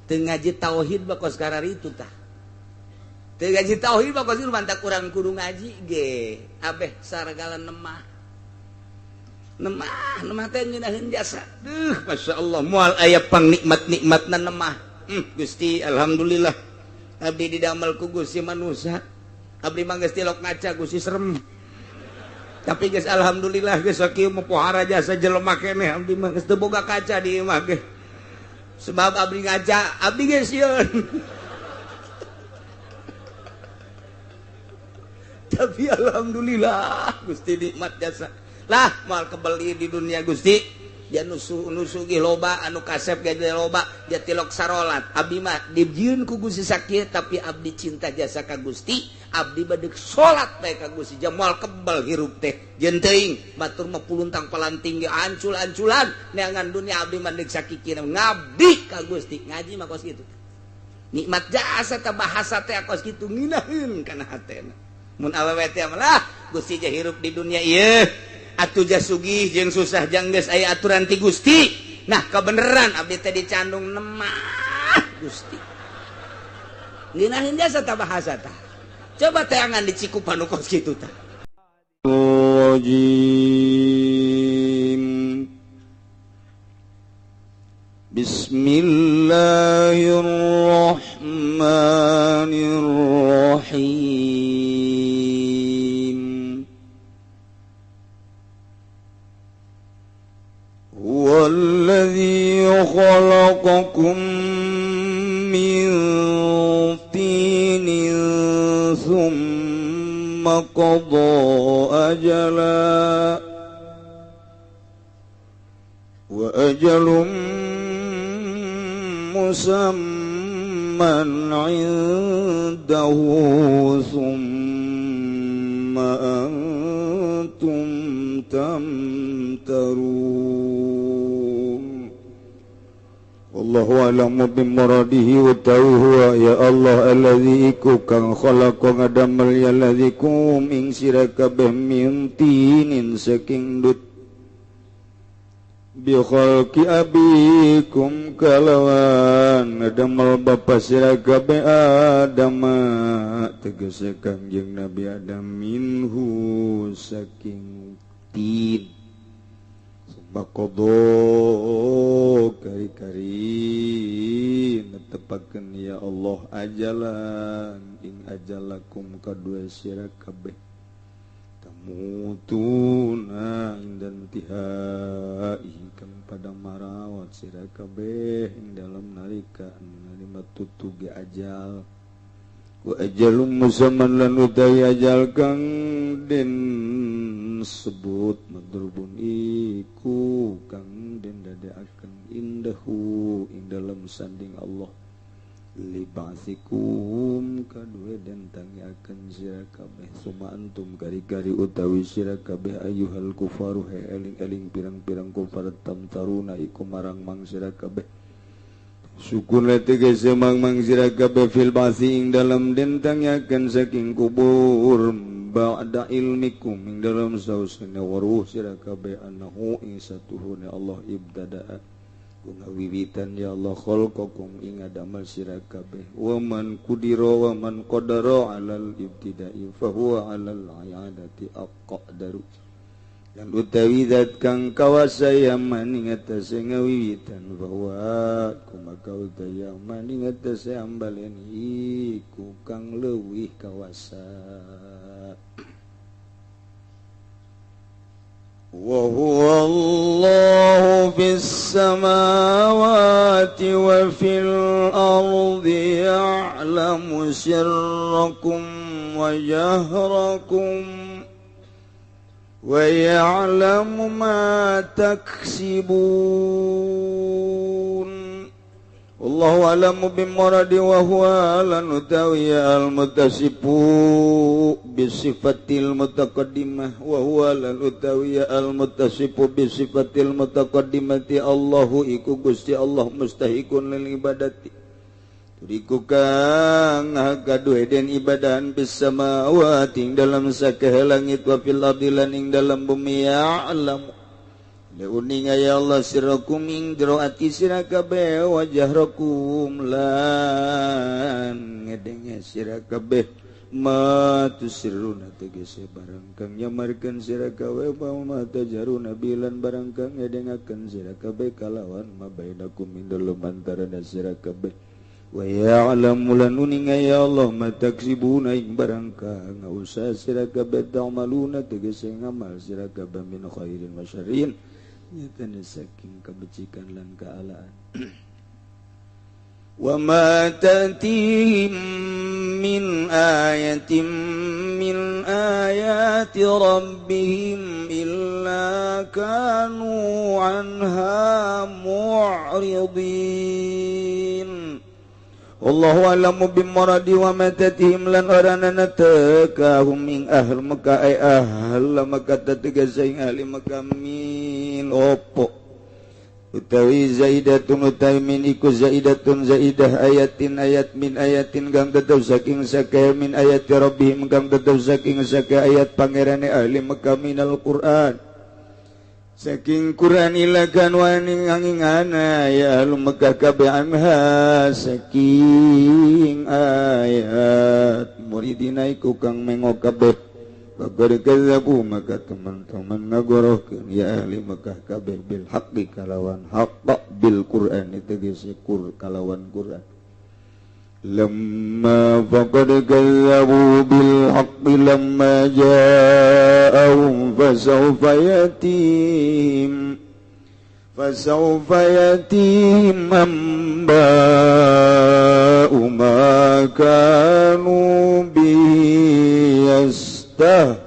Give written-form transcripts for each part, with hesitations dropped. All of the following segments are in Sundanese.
Teu ngaji tauhid mah kos kararitu tah. Teu ngaji tauhid mah kos mantak urang kudu ngaji ge. Abeh saragala nemah. Nemah, nemah teh ngeunaheun jasa. Duh, masyaallah moal aya pangnikmat-nikmatna nemah. Gusti alhamdulillah. Abdi didamel ku Gusti manusia. Abdi mah geus tilok ngaca Gusti serem. Tapi geus alhamdulillah geus sakieu mah pohara jasa jelema keneh abdi mah geus teu boga kaca di imah ge. Sebab abdi ngaca, abdi geus sieun. Tapi alhamdulillah Gusti nikmat jasa. Lah moal kebeli di dunia Gusti. Dia nusu-nusu ge loba anu kasep ge loba dia tilok sarolat. Abdi mah dijieun ku Gusti sakieu tapi abdi cinta jasa ka Gusti, abdi badeg salat bae ka Gusti moal kebel hirup teh. Jeung teuing batur mah puluntang palanting ge ancul-anculan neangan dunia abdi mah deuk sakikina ngabdi ka Gusti. Ngaji mah kos kitu. Nikmat jasa teh bahasa teh kos kitu nginaheun kana hatena. Mun awewe teh mah lah Gusti je hirup di dunia ieu. Atuh sugih jeung susah jang geus aya aturan ti Gusti. Nah kebeneran abdi teh dicandung nemah Gusti. Ngeunaheun jasa tah bahasa tah. Coba teangan di Cikupa nu kos kitu tah. Bismillahirrahmanirrahim. Huwa alladhi khalaqakum min tinin thumma qada ajala wa ajalun musamman 'indahu thumma antum tamtarun. Wallahu a'lamu bimuradihi wa ta'uhu ya Allah alladzi iku kang khalaqa ngadamel ya alladzi kum ing sira kabeh min tinin saking dut bi khalqi abikum kalawan ngadamel bapa sira kabeh Adam tegese Kangjeng Nabi Adam minhu saking tin. Bakodo kari-kari netepakeun ya Allah ajalan ing ajalakum kadue sira kabeh tamutuna ing dan tihai kang pada marawat sira kabeh ing dalam nalika narima tutuge ajal wa ajalum musamman lan utawi ajal kang den sebut madrubun iku kang den dadekaken indahu ing dalam sanding Allah libasikum kadue den tangiaken sira kabeh suma antum kari-kari utawi sira kabeh ayyuhal kufaru he eling-eling pirang-pirang kufar tamtaruna iku marang mang sira kabeh sukun tegese mang-mang sira kabeh fil basi ing dalam den tangiaken saking kubur ba'da ilmikum ing dalam sausana waruh sira kabeh annahu ing satuhune Allah ibtada'a wiwitan ya Allah khalqakum ing adamel sira kabeh wa man qudira wa man qadara 'alal ibtida'i fa huwa 'alal 'adati aqdaru lan utawi zat kang kawasa yaman ing atase ngawiwitan bahwa kumaka utawi yaman ing atase ambalen iku kang leuwih kawasa. Wa huwa Allahu fis samawati wa fil ardi ya'lamu sirrakum wa jahrakum wa ya'lamu ma taksibun. Wallahu a'lamu bimuradi wa huwa lan utawiya al-muttasifu bisifatil mutaqaddimah wa huwa lan utawiya al-muttasifu bisifatil mutaqaddimati Allahu iku Gusti Allah mustahikun lil ibadati Iku kang gaduh den ibadahan bis samawati ing dalam sakeh langit wa fil ardi lan ing dalam bumi ya'lamu Uninga ya Allah sirakum ing jero ati sira kabeh wa jahrakum lan ngedenge sira kabeh ma tusirruna tegese barang kang nyamarkeun sira kabeh wa ma tajaruna bilan barang kang ngedengakeun sira kabeh kalawan ma bainakum ing dalem antarana sira kabeh wa ya'lamu lan uninga ya Allah ma taksibuna ing barang kang usaha sira kabeh ta'maluna tegese ngamal sira kabeh min khairin wa syarrin nyatane saking kebecikan lan kealaan. Wa ma ta'tihim min ayatin min ayati rabbihim illa kanu anha mu'ridin. Allahu a'lamu bimuradi wa ma ta'tihim lan oranana tekahum ing ahl Mekah ay ahl Mekah tetegese ing ahli Mekah min opo utawi zaidatun utawi min iku zaidatun zaidah ayatin ayat min ayatin kang tetep saking sake min ayati rabbihim kang tetep saking sake ayat pangerane ahli Mekah minal Quran saking Quran ilakan wani angingana ya ahli Mekah kabeh anha saking ayat muridina iku kang mengo kabeh faqad kadzabu maka teman-teman ngagorohkeun ya ahli Mekah kabeh bil haqqi kalawan haqq bil Qur'an tegese kur kalawan Qur'an lamma faqad kadzabu bil haqqi lamma ja'ahum fasawfa yatihim amba'u ma kanu bihi yastahzi'un.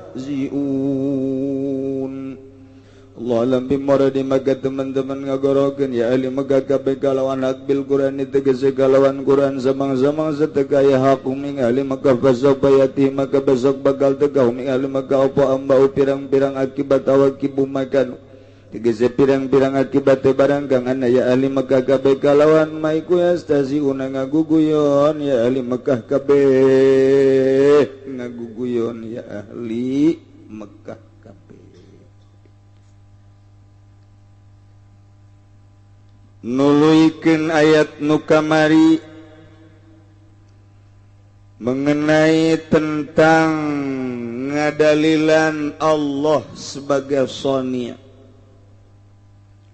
Allah alam bimuradi maka teman-teman ngagorokeun ya ahli Mekah kabeh kalawan hak bil Qur'an tegese kalawan Qur'an samang-samang seteka ya hakum ing ahli Mekah fasawfa yati maka besok bakal teka ing ahli Mekah apa ambau pirang-pirang akibat awakibu makan tegese pirang-pirang akibat barang kang ana ya ahli Mekah kabeh kalawan maiku yastahzi'una ngaguguyon ya ahli Mekah kabeh ngaguguyon ya ahli Mekah kabeh. Nuluikeun ayat nu kamari mengenai tentang ngadalilan Allah sebagai shoni',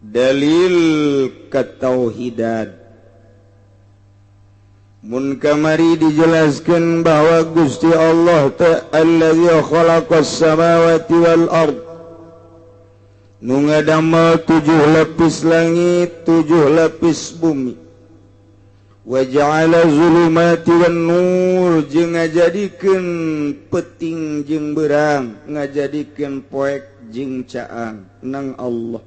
dalil ketauhidan. Mun kamari dijelaskan bahwa Gusti Allah ta'ala allazi khalaqas samawati wal ard, nu ngadamel 7 lapis langit, 7 lapis bumi. Wa ja'ala zulumati wan nur, jeung ngajadikeun peuting jeung beurang, ngajadikeun poek jeung caang nang Allah.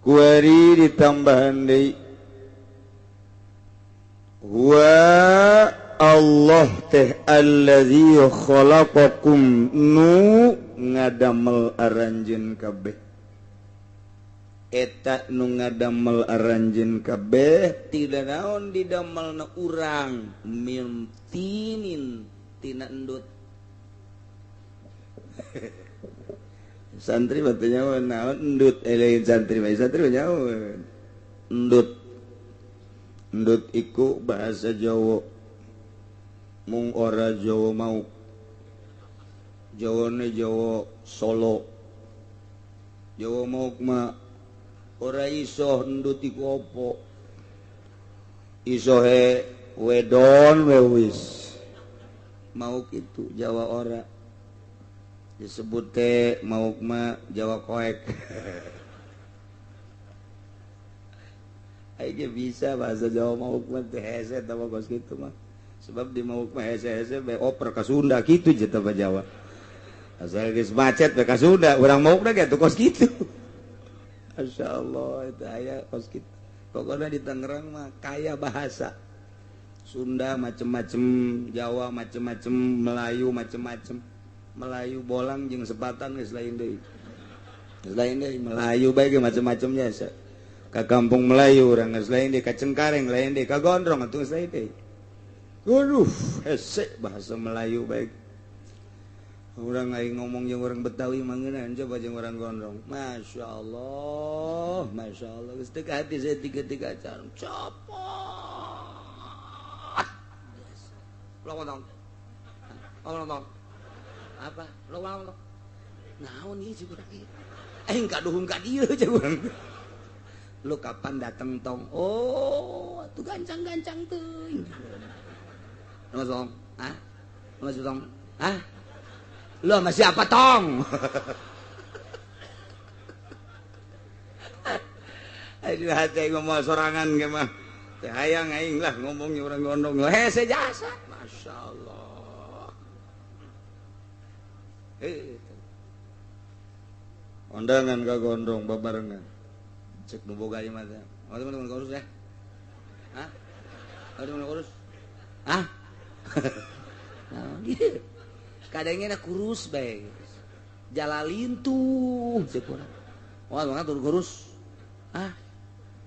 Kuari ditambahan deui wa Allah teh allazi khalaqakum nu ngadamel aranjeun kabeh. Eta nu ngadamel aranjeun kabeh tidak naon didamelna urang min tinin tina endut. Santri batu nyawa naon endut, lain santri mah santri nyawa endut. Endut iku bahasa Jawa mung ora Jawa mau Jawane Jawa Solo. Jawa mau mah ora iso endut iku apa. Isohe wedon we wis. Mau kitu Jawa ora. Disebut teh mau mah Jawa koek. Aing bisa bahasa Jawa mau mah teh hese tah kos kitu mah. Sebab di mau mah hese-hese bae oper ka Sunda kitu je tah Jawa. Asal geus macet bae ka Sunda, urang maukna ge kos kitu. Masya Allah itu aya kos kitu. Pokoknya di Tangerang mah kaya bahasa. Sunda macem-macem, Jawa macem-macem, Melayu macem-macem. Melayu bolang jeung sepatan geus lain deui. Geus lain deui Melayu bae ge macem-macemnya. Ka kampung Melayu urang geus lain deui, ka Cengkareng lain deui, ka Gondrong atuh geus lain deui. Waduh, hese bahasa Melayu bae. Urang aing ngomong jeung urang Betawi mah ngeunaheun coba jeung urang Gondrong. Masya Allah, Masya Allah. Geus teu hati saya tiga-tiga acara. Copot. Lo ngomong. Oh ngomong. Apa? Lo ngomong. Naon ieu cik urang ieu? Aing kaduhung ka dieu cik urang. Lu kapan dateng tong? Oh, atuh gancang-gancang teuing. Mas tong? Hah? Mas tong? Hah? Lu sama siapa tong? Aduh hati ngomong sorangan ge mah. Teu hayang aing lah ngomongnya urang Gondrong. Hese jasa. Masya Allah. Undangan ka Gondrong babarengan. Cek nu boga ieu mah teh. Oh, teman-teman kurus ya? Hah? Oh, teman kurus? Hah? Naon ieu? Kadangnya kurus bae. Jalalin tuh cek urang. Oh, mangga tur kurus. Hah?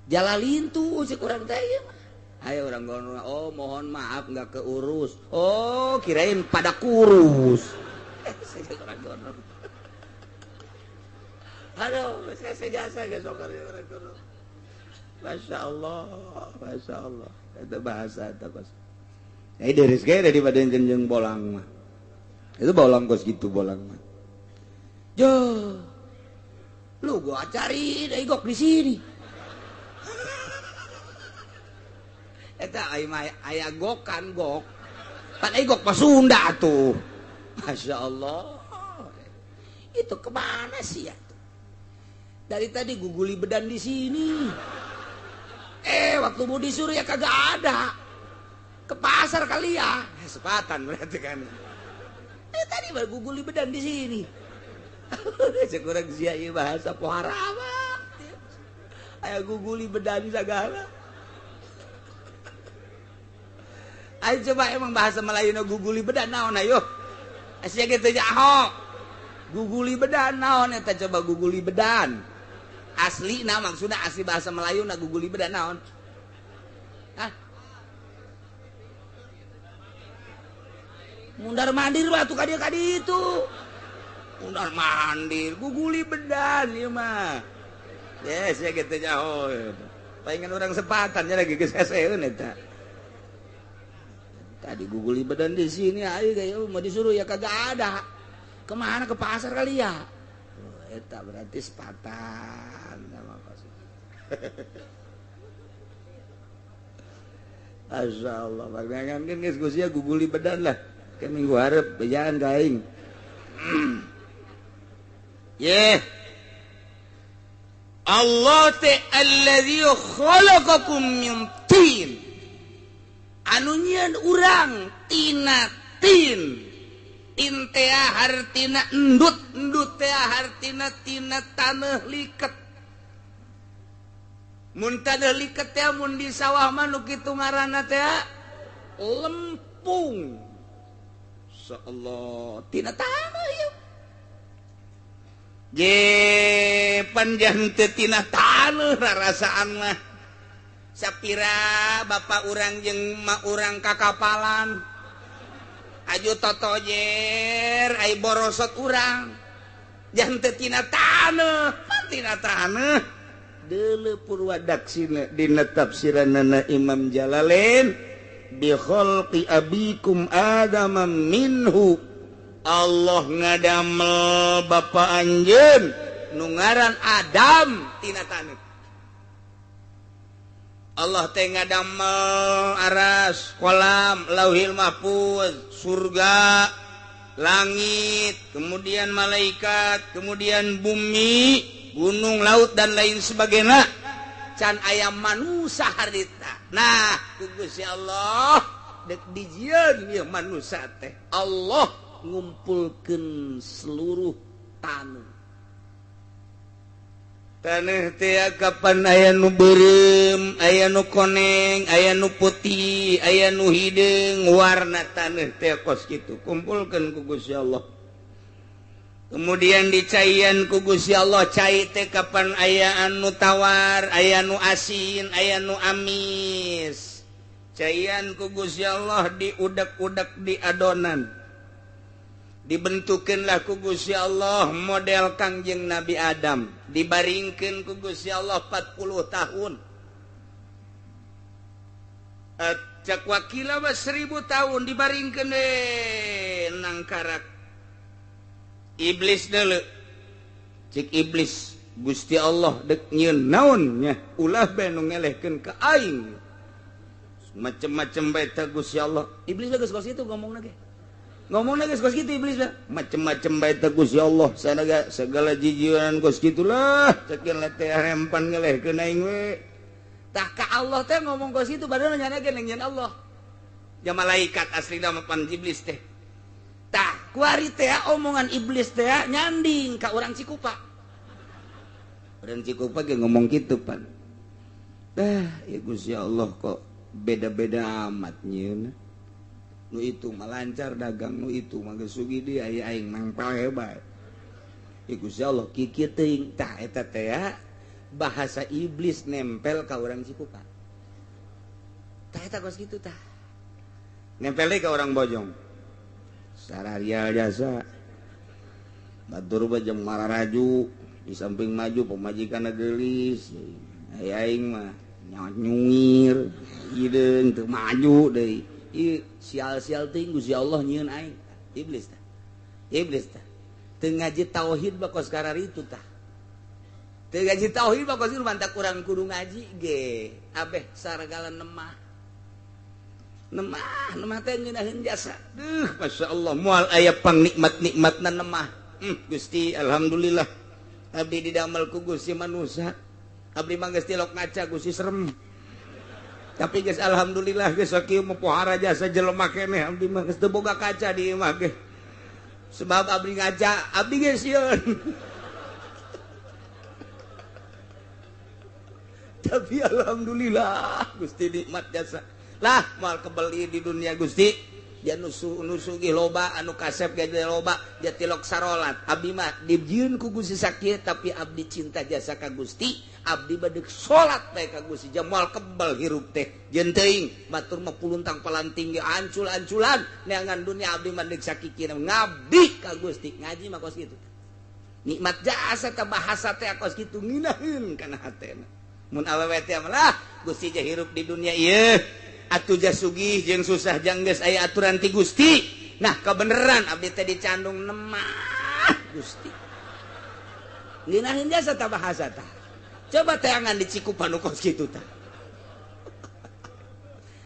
Jalalin tuh cek urang teh ieu mah. Ayo urang Gondrong, oh mohon maaf enggak keurus. Oh, kirain pada kurus. Saya urang Gondrong. Aduh, saya jasa geus sok urang Gondrong. Masya Allah, Masya Allah. Eta bahasa eta kos. Nah, deres ge daripada jeung bolang mah. Itu bolang kos gitu bolang mah. Jo, lu gua cari dari gok di sini. Eta aya gokan gok. Pan ai gok mah Sunda tuh. Masya Allah. Itu kemana sih ya? Dari tadi guguli bedan di sini. Waktu mau disuruh ya kagak ada. Ke pasar kali ya. Sepatan berarti kan. Tadi baru guguli bedan di sini. Sekurang sia ieu bahasa pohara mah. Aya guguli bedan segala. Ayo coba emang bahasa Melayu nu guguli bedan naon ayo. Sia kitu nyaho. Guguli bedan naon eta coba guguli bedan. Asli nah maksudna asli bahasa Melayu na guguli bedan naon? Hah? Mundar mandir batu kadi-kadi itu. Mundar mandir, guguli bedan ieu mah. Yes, ya kitu nyaho. Palingan urang sepatan nya lagi geus heseun eta. Tadi guguli bedan di sini, ayo gaya mau disuruh ya kagak ada. Kemana ke pasar kali ya? Oh, eta berarti sepatan sama pasar. Masya Allah, pangangan kan geus geus ya guguli bedan lah. Ke minggu hareup bejaan ka aing. Ye. Allah teh allazi khalaqakum min tin. Anu nyieun urang tina tin. Tin teh hartina endut, endut teh hartina tina taneuh liket. Mun taneuh liket teh mun di sawah mah nu kitu ngaranna teh lempung. Insyaallah tina taneuh ieu. Je panjang teh tina taneuh rarasaan mah. Sapira bapak urang jeung mak urang kakapalan. Aju totojer ai borosot urang. Jangan teu tina taneuh, pan tina taneuh. Deuleu purwadaksina dina tafsiranana Imam Jalalain bi khalqi abikum Adama minhu. Allah ngadamel bapa anjeun nu ngaran Adam tina taneuh. Allah teh ngadamel aras, kolam, lauhil mahfuz, surga, langit, kemudian malaikat, kemudian bumi, gunung, laut dan lain sebagainya. Can aya manusa harita. Nah, ku Gusti Allah dek dijieun ieu manusa teh. Allah ngumpulkeun seluruh taneuh. Taneuh teh kapan aya nu beureum, aya nu koneng, aya nu putih, aya nu hideung, warna taneuh teh kos kitu. Kumpulkeun ku Gusti Allah. Kemudian dicaian ku Gusti Allah, cai teh kapan aya anu tawar, aya nu asin, aya nu amis. Caian ku Gusti Allah diudek-udek di adonan. Dibentukeunlah ku Gusti Allah model Kangjeng Nabi Adam, dibaringkeun ku Gusti Allah 40 tahun. Cak wakila mah 1000 tahun dibaringkeun we nangkarak. Iblis deuleu. Cik iblis, Gusti Allah dek nyieun naon nya, ulah bae nu ngelehkeun ka aing. Macem-macem bae teh Gusti Allah. Iblis geus kos kitu ngomongna ge. Ngomongna geus kos kitu iblis mah. Macem-macem bae teh Gusti Allah, sanaga segala jijieunan kos kitulah. Cekin teh rempan ngelehkeun aing we. Tah ka Allah teh ngomong kos kitu padahal nyana ge nyieun Allah. Ja malaikat aslina mah pan iblis teh. Tah kuari teh omongan iblis teh nyanding ka urang Cikupa. Urang Cikupa ge ngomong kitu pan. Dah ya Gusti Allah kok beda-beda amat nyieun. Nu itu mah lancar dagang, nu itu mah geus sugih deui aya aing mangpal hebat. Ya Gusti Allah kikieu teuing. Tah eta teh bahasa iblis nempel ka urang Cikupa. Tah eta kos kitu tah. Nempel deui ka urang Bojong. Sararia jasa. Batur mah jeung mararaju, di samping maju pamajikanna geulis. Aya aing mah nyuir, hideung teu maju deui. Ieu sial-sial teuing Gusti Allah nyieun aing. Iblis tah. Iblis tah. Teu ngaji tauhid mah kos kararitu tah. Teu ngaji tauhid mah kos kitu mantak urang kudu ngaji ge. Abeh saragala nemah. Nemah, nemah teh ngeunaheun jasa. Duh, masyaallah moal aya pangnikmat-nikmatna nemah. Gusti alhamdulillah. Abdi didamel ku Gusti manusa. Abdi mah geus tilok ngaca Gusti serem. Tapi geus alhamdulillah geus sakieu mah pohara jasa jelema keneh abdi mah geus teu boga kaca di imah ge. Sebab abdi ngaca, abdi geus sieun. Tapi alhamdulillah Gusti nikmat jasa. Lah moal kebeli di dunia Gusti. Dia nusu ge loba anu kasep ge loba, dia tilok sarolat. Abdi mah dijieun ku Gusti sakieu tapi abdi cinta jasa ka Gusti, abdi badeg salat bae ka Gusti. Moal kebel hirup teh. Jeung teuing batur mah puluntang palanting ge ancul-anculan neangan dunia abdi mah deuk sakikina ngabdi ka Gusti. Ngaji mah kos kitu. Nikmat jasa teh bahasa teh kos kitu ngeunaheun kana hatena. Mun awewe teh mah lah Gusti je hirup di dunia ieu. Atuh ja sugih jeung susah jang geus aya aturan ti Gusti. Nah kebeneran abdi teh dicandung nemah Gusti. Ngeunaheun jasa tah bahasa tah. Coba teangan di Cikupa nu kos kitu tah.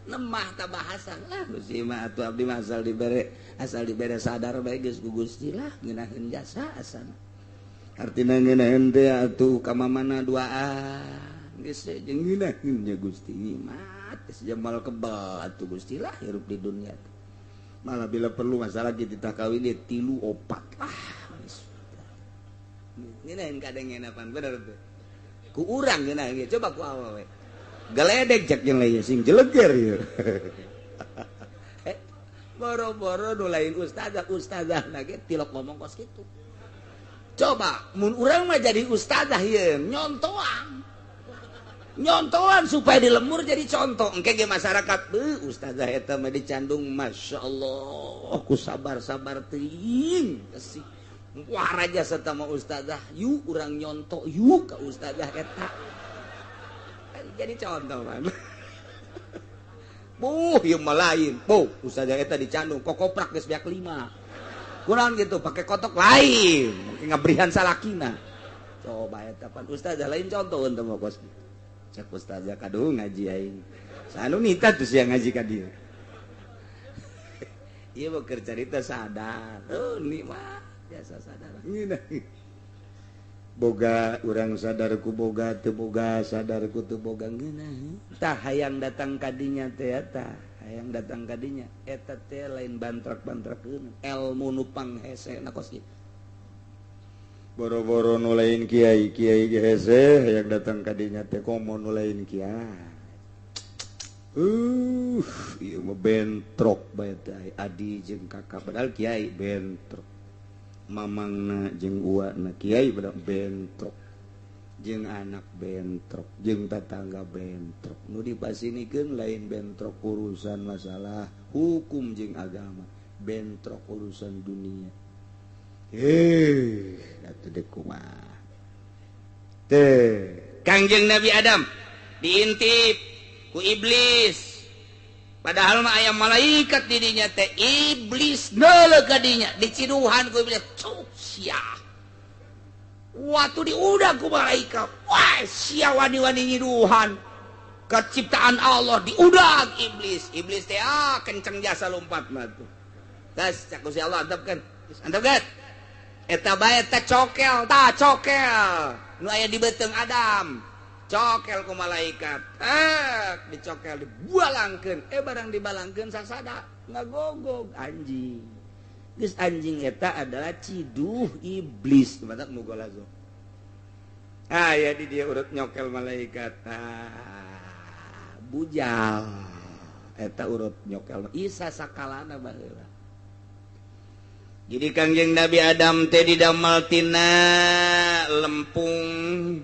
Nemah tah bahasa lah Gusti mah atuh abdi mah asal dibere sadar bae geus ku Gusti lah ngeunaheun jasa asana. Artina ngeunaheun teh atuh ka mamana duaan geus jeung ngeunaheun nya Gusti mah. Jamal kebal atuh Gusti lah hirup di dunia. Malah bila perlu masalah kita kawin dia 3 4 lah. Ngeunaheun kadang pan bener teh. Ku urang ngeunaheun coba ku awewe. Geledek cek jeung lain sing jeleger ieu. Boro-boro nu lain ustazah ustazah ge tilok ngomong kos kitu. Coba mun urang mah jadi ustazah ieu nyontoan. Nyontoan supaya di lemur jadi contoh. Engke ge masyarakat beuh ustazah eta mah dicandung masyaallah ku sabar-sabar teuing sih. Wah raja serta mah ustazah yuk urang nyontok yuk ka ustazah eta. Kan jadi contoh man. Buh ieu mah lain. Buh ustazah eta dicandung kokoprak geus beak 5. Kurang gitu pakai kotok lain, make ngabrihan salakina. Coba eta pan ustazah lain contoh teu mah kos. Cek ustazah kadu ngaji aing. Sanu nita tuh sia ngaji ka dieu. Ieu mah keur carita sadar. Oh nikmat biasa sadar. Ngeunah. Boga urang sadar ku boga teu boga sadar ku teu boga ngeunah. Tah hayang datang ka dinya teh eta, hayang datang ka dinya eta teh lain bantrak-bantrakeun elmu nu panghesena kos kitu. Boro-boro nu lain kiai, kiai ge hese hayang datang ka dinya teh komo nu lain kiai. Ieu mah bentrok bae teh adi jeung kakak padahal kiai bentrok. Mamangna jeung uana kiai padahal bentrok. Jeung anak bentrok, jeung tetangga bentrok. Nu dipasinikeun lain bentrok urusan masalah hukum jeung agama, bentrok urusan dunia. Atuh deuk kumaha teh Kangjeng Nabi Adam diintip ku iblis, padahal mah aya malaikat di dinya teh, iblis neuleuh ka dinya diciduhan ku iblis, cuk sia. Waktu diudag ku malaikat, wah sia wani-wani nyiduhan keciptaan Allah, diudag iblis. Iblis teh kenceng jasa lompat mah tuh. Tas cak Gusti Allah antepkeun, antepkeun. Eta bae teh cokel, tah cokel nu aya di beuteung Adam. Cokel ku malaikat, dicokel dibalangkeun, barang dibalangkeun sasada ngagogog anjing. Geus anjing eta adalah ciduh iblis, matak mugolazo. Ah ya di dia urut nyokel malaikat. Ah, bujal eta urut nyokel isa sakalana baheula. Jadi Kangjeng Nabi Adam teh didamel tina lempung,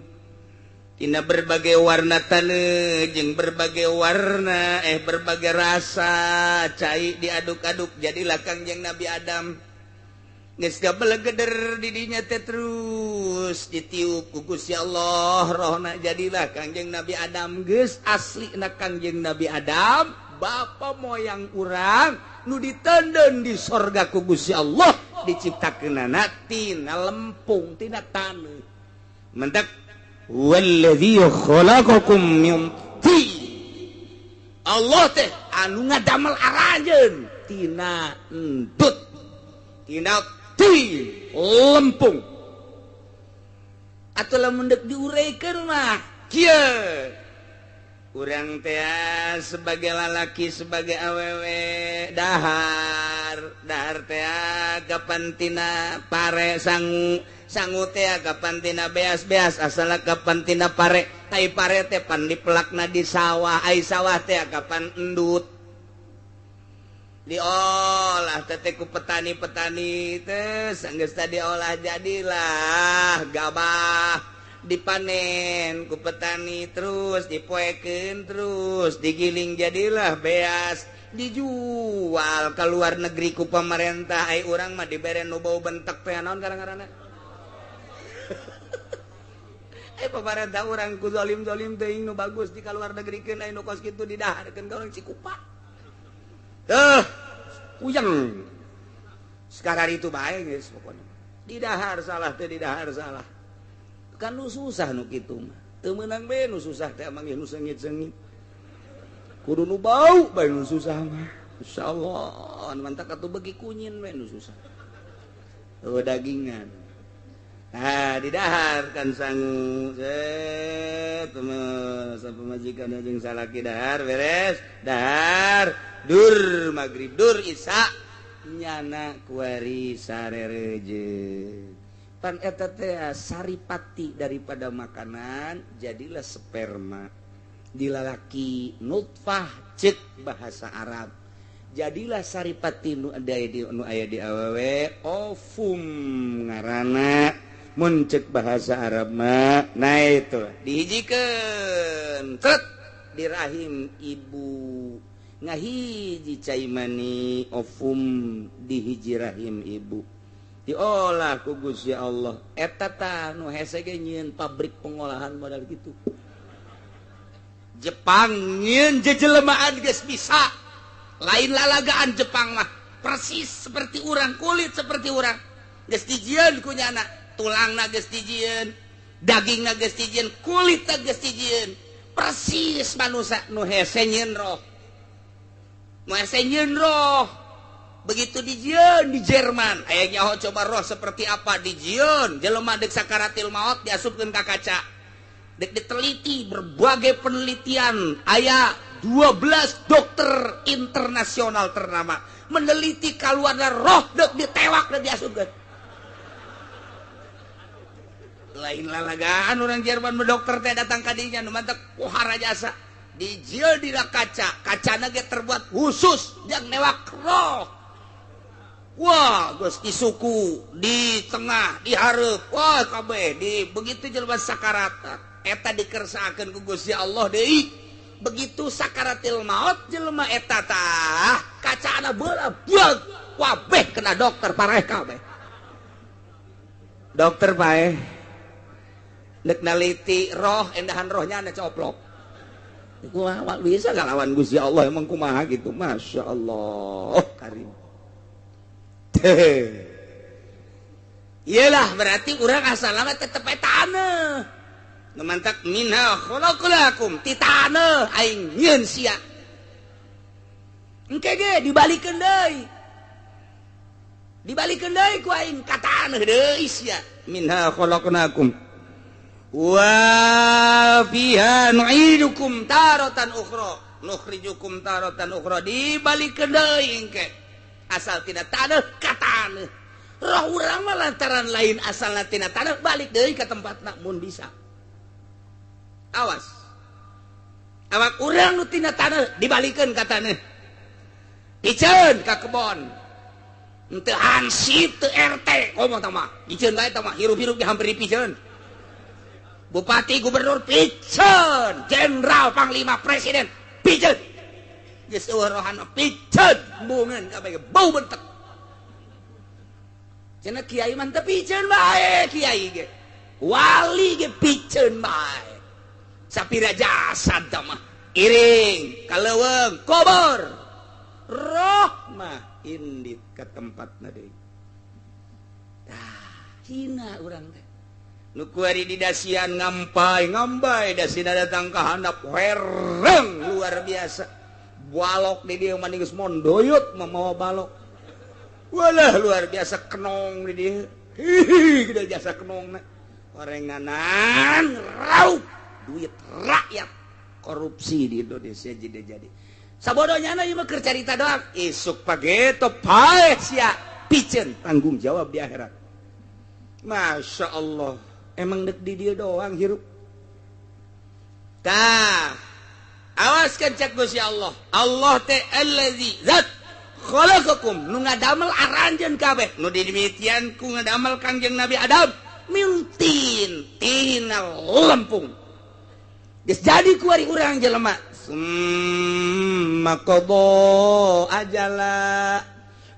tina berbagai warna taneuh jeung berbagai warna berbagai rasa cai diaduk-aduk jadilah Kangjeng Nabi Adam. Geus gabelegeder di dinya teh terus ditiup ku Gusti Allah rohna jadilah Kangjeng Nabi Adam. Geus aslina Kangjeng Nabi Adam bapa moyang urang nu ditenden di sorga ku Gusti Allah diciptakeunana tina lempung tina taneuh. Mentak walladzi khalaqakum min tin. Allah teh anu ngadamel aranjeun tina entut, tina tin lempung. Atuh lamun deuk diureikeun mah kieu. Urang teh sebagai lalaki sebagai awewe dahar, dahar teh kapan tina pare sangu, sangu teh kapan tina beas-beas asal kapan tina pare, tai pare teh pan dipelakna di sawah, ai sawah teh kapan endut. Diolah teh ku petani-petani teh sanggeus tadi diolah jadilah gabah. Dipanen ku petani terus dipoekeun terus digiling jadilah beas dijual ke luar negeri ku pemerintah. Ai urang mah dibere nu bau bentek teh naon karang-karana. Ai pemerintah urang ku zalim-zalim teuing nu bagus di ka luar negerikeun ai nu kos kitu didaharkeun ka urang Cikupa. Teuh puyeng. Sekarang itu bae geus pokona. Didahar salah teh didahar salah. Kan nu susah nu kitu mah. Teu meunang bae nu susah teh emang nu seungit-seungit. Kudu nu bau bae nu susah mah. Insyaallah mantak atuh beuki kunyin bae nu susah. Eueuh dagingan. Ah didahar kan sangu. Set pamajikan jeung salaki dahar beres, dahar dur magrib dur isya nyana kuari sarereje. Pan eta teh saripati daripada makanan jadilah sperma dilalaki nutfah cek bahasa Arab jadilah saripati nu aya di nu aya di awewe ovum ngaranna mun cek bahasa Arab mah. Nah itu dihijikeun tret di rahim ibu ngahiji cai mani ovum dihiji rahim ibu diolah ku Gusti Allah. Eta tah nu hese ge nyieun pabrik pengolahan modal kitu. Jepang nyieun jejelemaan geus bisa. Lain lalagaan Jepang mah persis seperti urang, kulit seperti urang. Geus dijieun ku nyana, tulangna geus dijieun, dagingna geus dijieun, kulitna geus dijieun. Persis manusia nu hese nyieun roh. Nu hese nyieun roh. Begitu dijieun di Jerman, aya nyaho coba roh seperti apa dijieun, jelema deuk sakaratil maot diasupkeun ka kaca. Deuk diteliti berbagai penelitian, aya 12 dokter internasional ternama meneliti kaluarna roh deuk ditewak deuk diasupkeun. Lain lalagaan orang Jerman dokter teh datang ka dinya nu mantak pohara jasa. Dijieun dina kaca, kacana ge terbuat khusus jang newak roh. Wah, geus di suku, di tengah, di hareup, wah kabeh di begitu jelema sakarat eta dikersakeun ku Gusti Allah deui. Begitu sakaratil maut jelema eta tah kacana beula buag wabeh kena dokter pareh kabeh. Dokter paeh dek naliti roh endahan rohnya anda coplok. Kumaha bisa ngalawan Gusti Allah emang kumaha gitu. Masya Allah karim. Iyalah berarti urang asal lama tetep taneuh. Nu mantak minha khalaqnakum ti taneuh aing nyieun sia. Engke ge dibalikeun deui. Dibalikeun deui ku aing ka taneuh deui sia. Minha khalaqnakum wa fiha nu'idukum taratan ukhra nukhrijukum taratan ukhra dibalikeun deui engke. Asal tina taneuh ka taneuh. Roh urang mah lantaran lain asalna tina taneuh balik deui ka tempatna mun bisa. Awas. Awak urang nu tina taneuh dibalikeun ka taneuh. Piceun ka kebon. Henteu hansip teu RT komo tah mah. Piceun bae tah mah hirup-hirup ge hampir dipiceun. Bupati, gubernur piceun, jenderal, panglima, presiden piceun. Geus eueuh rohana piceun, embungeun kabeh bau bentek. Cenah kiai mah teu piceun bae kiai ge. Wali ge piceun bae. Sapira jasad tah mah iring ka leuweung kubur. Roh mah indit ka tempatna deui. Tah, hina urang teh. Nu kuari di dasian ngampai ngambai dasina datang ka handap wereng luar biasa. Balok di dieu mah geus mondoyot mamawa balok. Walah luar biasa kenong di dieu. Hihi gede jasa kenongna. Orenganan raup duit rakyat korupsi di Indonesia jadi. Sabodonya na ieu mah keur carita doang. Isuk pageto paeh sia piceun tanggung jawab di akhirat. Masya Allah. Emang dek di dia doang hirup. Tah, awaskan cek Gusti Allah. Allah teh allazi zat khalaqakum nu ngadamel aranjeun kabeh. Nu didemitian ku ngadamel Kangjeng Nabi Adam min tin tina lempung. Geus jadi ku ari urang jelema. Summa qada ajala.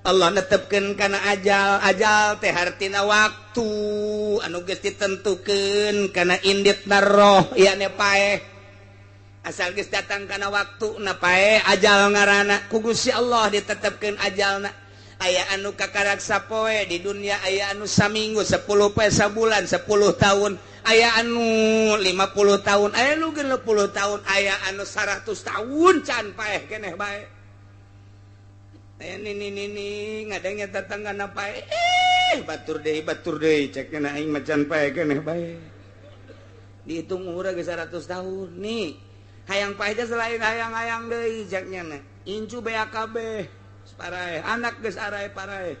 Allah netepkeun kana ajal, ajal teh hartina waktu anu geus ditentukeun kana inditna roh yakni paeh. Asal geus datang kana waktuna paeh ajal ngaranna ku Gusti Allah ditetepkeun ajalna. Aya anu kakarak sapoe di dunia, aya anu saminggu, 10 poe sabulan, 10 tahun, aya anu 50 tahun, aya nu 60 tahun, aya anu 100 tahun can paeh keneh bae. Nini ngadengnya tetangga napa batur deui cek na aing macan paeh keneh bae. Dihitung umurna geus 100 tahun nih. Hayang paeh teh selain hayang-hayang deui ceknya na. Incu BAKB paraeh, anak geus arae paraeh.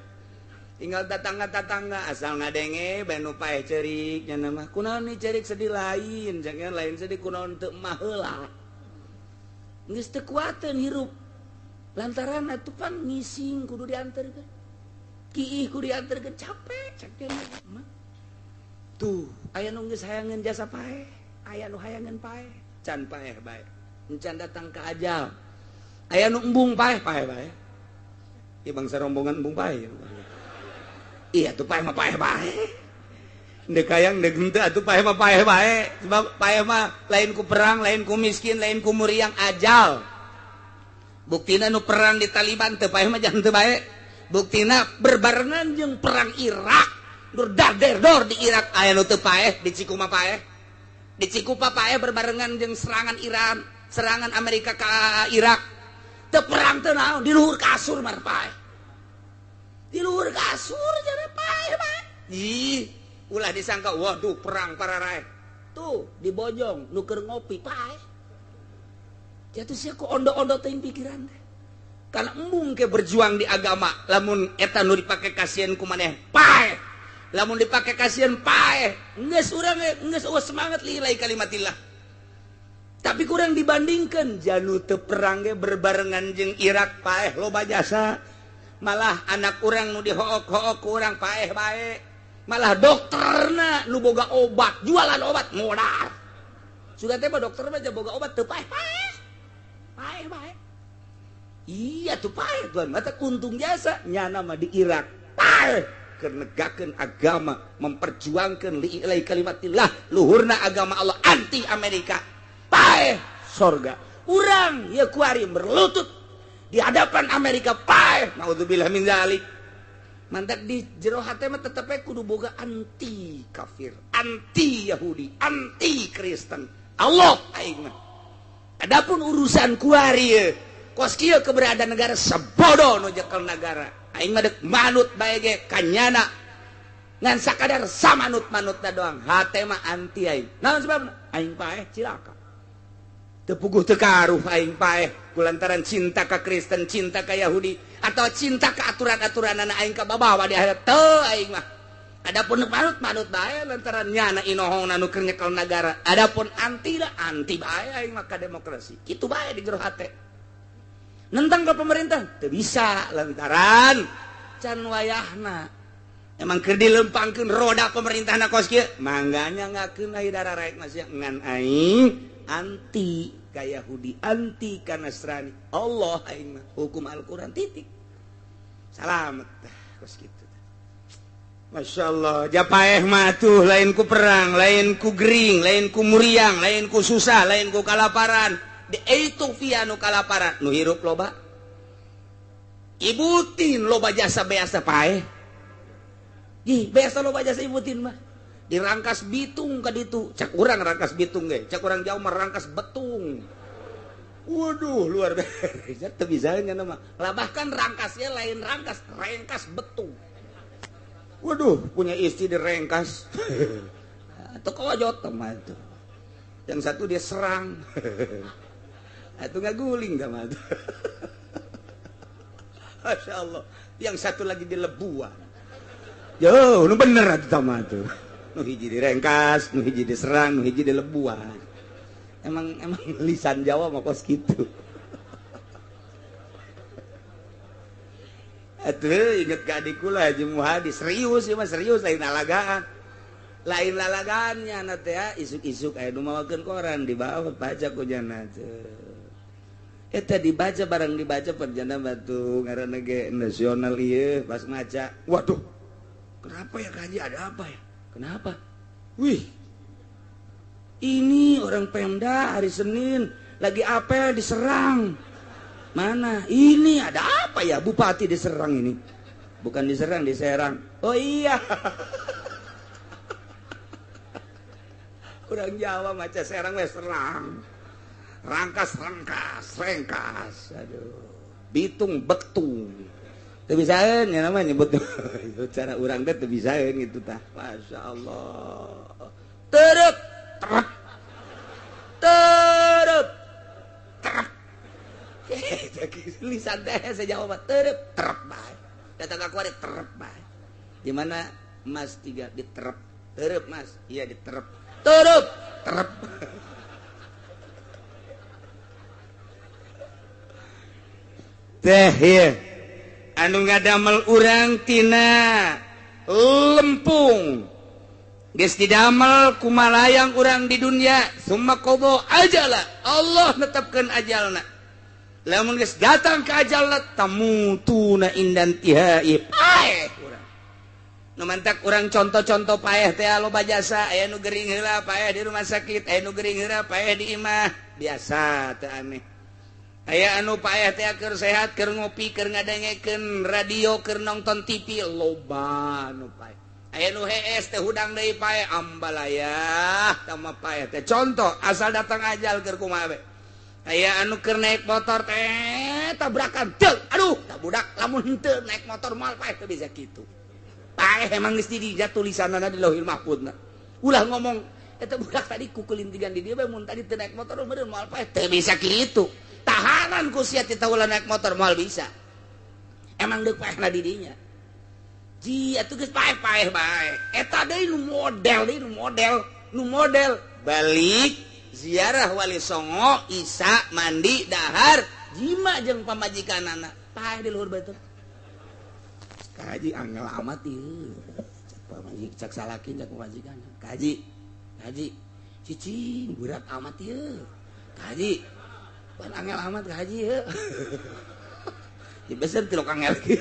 Tinggal tetangga-tetangga asal ngadenge bae nu paeh ceurik nya mah. Kunaon nih ceurik sedih lain, ceknya lain sedih kunaon teu mah heula. Geus teu kuateun hirup. Lantaran atuh pan ngising kudu diantarkeun. Kiih kudu diantarkeun capek cek mah. Tuh, aya nu geus hayangeun jasa paeh, aya nu hayangeun paeh, can paeh bae. Encan datang ka ajal. Aya nu embung paeh, paeh bae. Ieu bangsa rombongan embung paeh. Iya tuh paeh mah paeh bae. Ndek hayang ndek henteu atuh paeh mah paeh bae. Sebab paeh mah lain ku perang, lain ku miskin, lain ku muriang ajal. Buktina nu perang di Taliban teu paeh mah jangan teu bae. Buktina berbarengan jeung perang Irak. Nur dar-der-dor di Irak aya nu teu paeh, di Cikuma paeh. Di Cikupa paeh berbarengan jeung serangan Iran, serangan Amerika ka Irak. Teu perang teu naon, di luhur kasur mah paeh. Di luhur kasur jadi paeh bae. Ih, ulah disangka waduh perang pararaeh. Tuh di Bojong nu keur ngopi paeh. Jatuh sia ku ondo-ondo teuing pikiran teh. Karena embung ke berjuang di agama, lamun eta nu dipake kasihan ku maneh paeh. Lamun dipake kasihan paeh, geus urang geus eueuh semangat lillahi kalimatillah. Tapi kurang dibandingkan janu teu perang ge berbarengan jeung Irak paeh loba jasa. Malah anak urang nu dihook-hook ku urang paeh bae. Malah dokterna nu boga obat, jualan obat modal. Sudah teh mah dokter mah boga obat teu paeh paeh. Paeh bae. Iya tuh paeh tuan, mata untung jasa nyana mah di Irak. Paeh. keur negakeun agama, memperjuangkeun li'ilai kalimatillah, luhurna agama Allah anti Amerika. Paeh sorga. Urang ieu kuari berlutut di hadapan Amerika paeh. Naudzubillah min zalik. Mantak di jero hate mah tetep kudu boga anti kafir, anti Yahudi, anti Kristen. Allah aing mah. Adapun urusan kuari kos kieu keberadaan negara sabodo nu jekel negara. Aing mah deuk manut bae ge kanyana. Ngan sakadar samanut-manutna doang. Hate mah anti aing. Naon sebabna? Aing paeh cilaka. Teu puguh teu karuh aing paeh kulantaran cinta ka Kristen, cinta ka Yahudi atau cinta ka aturan-aturanana aing kababawa di akhirat teu aing mah. Adapun manut-manut bae lantaran nyana inohongna nu keur nyekel nagara. Adapun anti lah anti bae aing mah ka demokrasi. Kitu bae di jero hate. Nentang ka pemerintah teu bisa lantaran can wayahna. Emang keur dilempangkeun roda pemerintahna kos kieu, mangganya ngakeun ai dararaek masih ngan aing anti ka Yahudi, anti ka Nasrani. Allah aing mah hukum Al-Qur'an titik. Salamet kos kitu. Masya Allah, japaeh mah tuh lain ku perang, lain ku gering, lain ku muriang, lain ku susah, lain ku kalaparan. Di Ethiopia nu kalaparan, nu hirup loba. Ibutin loba jasa beasa paeh. Ih, biasa loba jasa ibutin mah. Dirangkas bitung ka ditu. Cak urang rangkas bitung ge, cak urang jauh mah rangkas betung. Waduh, luar biasa. Teu bisa nya mah. Lah bahkan rangkasnya lain rangkas, rengkas betung. Waduh, punya istri direngkas. Atau kojot mah itu. Yang satu dia serang. Atau ngaguling sama itu. Masya Allah. Yang satu lagi dilebuan. Yo, nu bener atuh sama tuh. Nu hiji direngkas, nu hiji diserang, nu hiji dilebuan. Emang lisan Jawa mah kos kitu. Atuh inget ka adik kula Haji Muhadi, serius ieu mah serius lain lalagaan. Lain lalagaannya na teh isuk-isuk aya nu mawakeun koran dibawa baca ku jana teh. Eta dibaca barang dibaca perjana batu ngaranna ge nasional ieu pas ngaca. Waduh. Kenapa ya Kaji, ada apa ya? Kenapa? Wih. Ini orang Pemda hari Senin lagi apel diserang. Mana? Ini ada apa ya? Bupati diserang ini. Bukan diserang, diserang. Oh iya. Orang Jawa maca serang wes serang. Rangkas, rangkas, rengkas. Aduh. Bitung, betung. Teu bisaeun nya namanya nyebut cara urang teh teu bisaeun gitu tah. Masya Allah. Terep, terep. Terep. Terep. Lisan teh saya jawab terep, terep bae. Datang ka kuari terep bae. Di mana Mas tiga diterep. Terep Mas. Iya diterep. Terep, terep. Teh ieu anu ngadamel urang tina lempung. Geus didamel kumalayang urang di dunia, summa qada ajala. Allah netepkeun ajalna. Lamun geus datang ka ajalna tamutuna indan tihai paeh urang. Nu mantak urang contoh-contoh paeh teh loba jasa, aya nu gering heula paeh di rumah sakit, aya nu gering heula paeh di imah, biasa teu aneh. Aya anu paeh teh keur sehat, keur ngopi, keur ngadengekeun radio, keur nonton TV, loba nu paeh. Aya nu hees teh hudang deui paeh, ambalayah tama paeh teh. Contoh asal datang ajal keur kumaha we. Aya anu keur naik motor teh tabrakan teu, aduh tak budak lamun henteu naik motor moal paeh teu bisa kitu. Paeh emang geus dijat tulisanna di Lauhil Mahfuzna. Ulah ngomong eta budak tadi kukulintigan di dieu bae mun tadi teu naik motor meureun moal paeh teu bisa kitu. Tahanan ku sia teh ulah naik motor moal bisa. Emang deuk paehna di dinya. Ji atuh geus paeh-paeh bae. Eta deui nu model deui nu model balik ziarah Wali Songo, isa mandi dahar jima jeung pamajikanana paeh di luhur batu. Kaji angel amat ieu. Cak pamajik cak salaki cak pamajikan. Kaji kaji cicing berat amat ieu. Kaji pan angel amat kaji ieu. Di beser tilok angel kieu.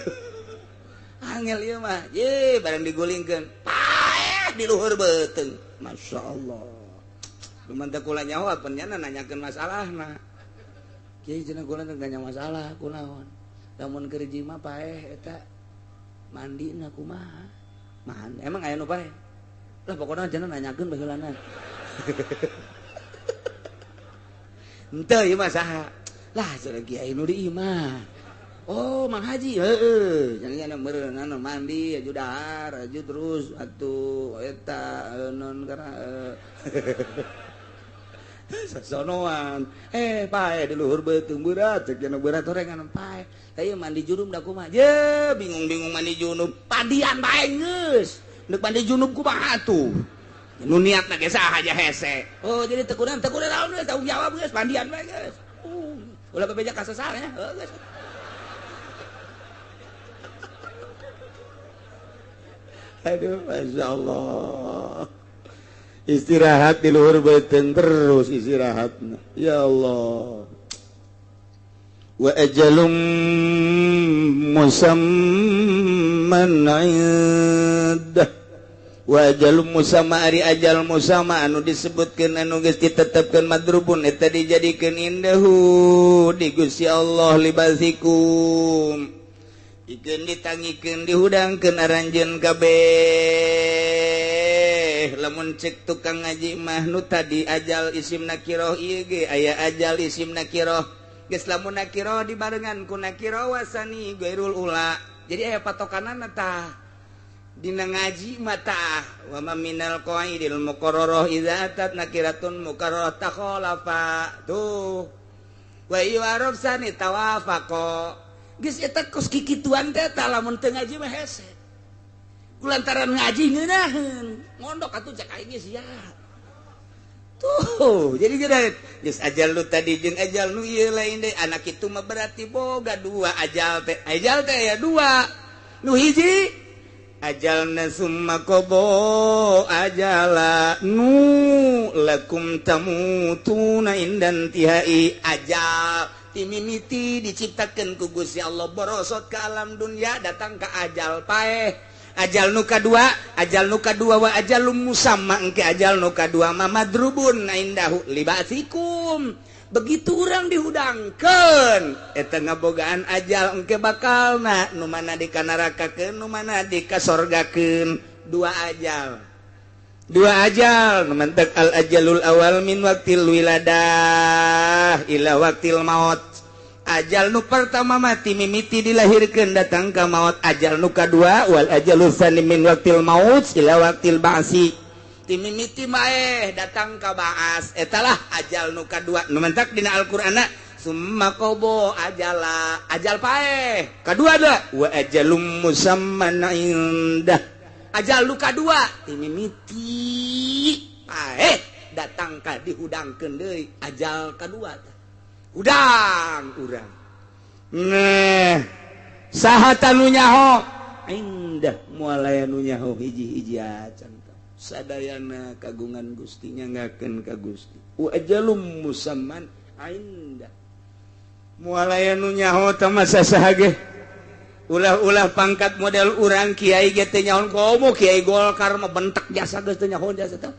Angel ieu mah. Ye, barang digulingkeun. Paeh di luhur beuteung. Masya Allah. Luman teh kula nyaho apan nya nanyakeun masalahna. Kiai cenah kula teh nanya masalah kunaon. Lamun keur jima paeh eta mandina kumaha? Mahan, emang aya nu paeh? Lah pokona cenah nanyakeun baheulana. Henteu ieu mah saha? Lah cenah kiai nu di imah. Oh, Mang Haji, heeh. Jangan meureun anu mandi aju dahar, aju terus atuh eta non karena sasonoan. Pae di luhur beuteung berat, cek cenah berat horengan pae. Tah mandi junub da kumaha? Ye, bingung-bingung mandi junub. Padian bae geus. Neuk mandi junub kumaha atuh? Nu niatna ge saha aja hese. Oh, jadi tekunan tekunan naon geus tanggung jawab geus mandian bae geus. Ulah bebeja ka sasar nya, heuh geus. Aduh, Masya Allah. Istirahat di luhur beuteung terus istirahatna. Ya Allah. Wa ajalum musamman 'indah. Wa ajalum musamma ari ajal musamma anu disebutkeun anu geus ditetepkeun madrubun eta dijadikeun indahu di Gusti Allah libasikum. Ikeun ditangikeun dihudangkeun aranjeun kabeh. Lamun cek tukang ngaji mah nu tadi ajal isim nakiroh ieu ge aya ajal isim nakiroh. Geus lamun nakiroh dibarengan ku nakiroh wasani gairul ula. Jadi aya patokanana tah. Dina ngaji mah tah wa ma minal qaidil muqarrarah idza atat nakiratun muqarrarah takhalafa. Tuh. Wa yu'arafsani tawafaqa. Geus eta kos kikituan teh tah lamun teu ngaji mah hese. Kulantaran ngaji ngeunaheun, ngondok atuh cek aing geus sia. Tuh, jadi geus geus ajal nu tadi jeung ajal nu ieu lain deui. Anak itu mah berarti boga dua ajal teh. Ajal teh aya dua. Nu hiji ajalna summa qada ajala nu lakum tamutuna indan tihai ajal. Timimiti diciptakan ku Gusti Allah borosot ke alam dunia datang ke ajal paeh ajal nu kadua wa ajalum musamma engke ajal nu kadua ma madrubun indahu libasikum. Begitu urang dihudangkeun eta ngabogaan ajal engke bakalna nu mana dikanarakakeun nu mana dikasorgakeun. Dua ajal, dua ajal mentek al ajalul awal min waqtil wiladah ila waqtil maut. Ajal nu pertama mati mimiti dilahirkeun datang ka maut. Ajal nu kadua wal ajalul tsani min waqtil maut ila waqtil ba'si. Timimiti maeh datang ka ba'as. Etalah ajal nu kadua. Nu mentak dina Al-Qur'anna summa qada ajala. Ajal paeh. Kadua da wa ajalum musamman indah. Ajal nu kadua timimiti paeh datang ka dihudangkeun deui ajal kadua teh. Hudang urang. Nah, saha tanu nyaho? Indah moal aya nu nyaho hiji-hiji acan. Sadayana kagungan Gusti nyanggakeun ka Gusti. Wa ajalum musamman indah. Moal aya nu nyaho teh mah saha ge. Ulah-ulah pangkat model urang kiai ge teu nyaho komo kiai Golkar mah bentek jasa geus teu nyaho jasa teh.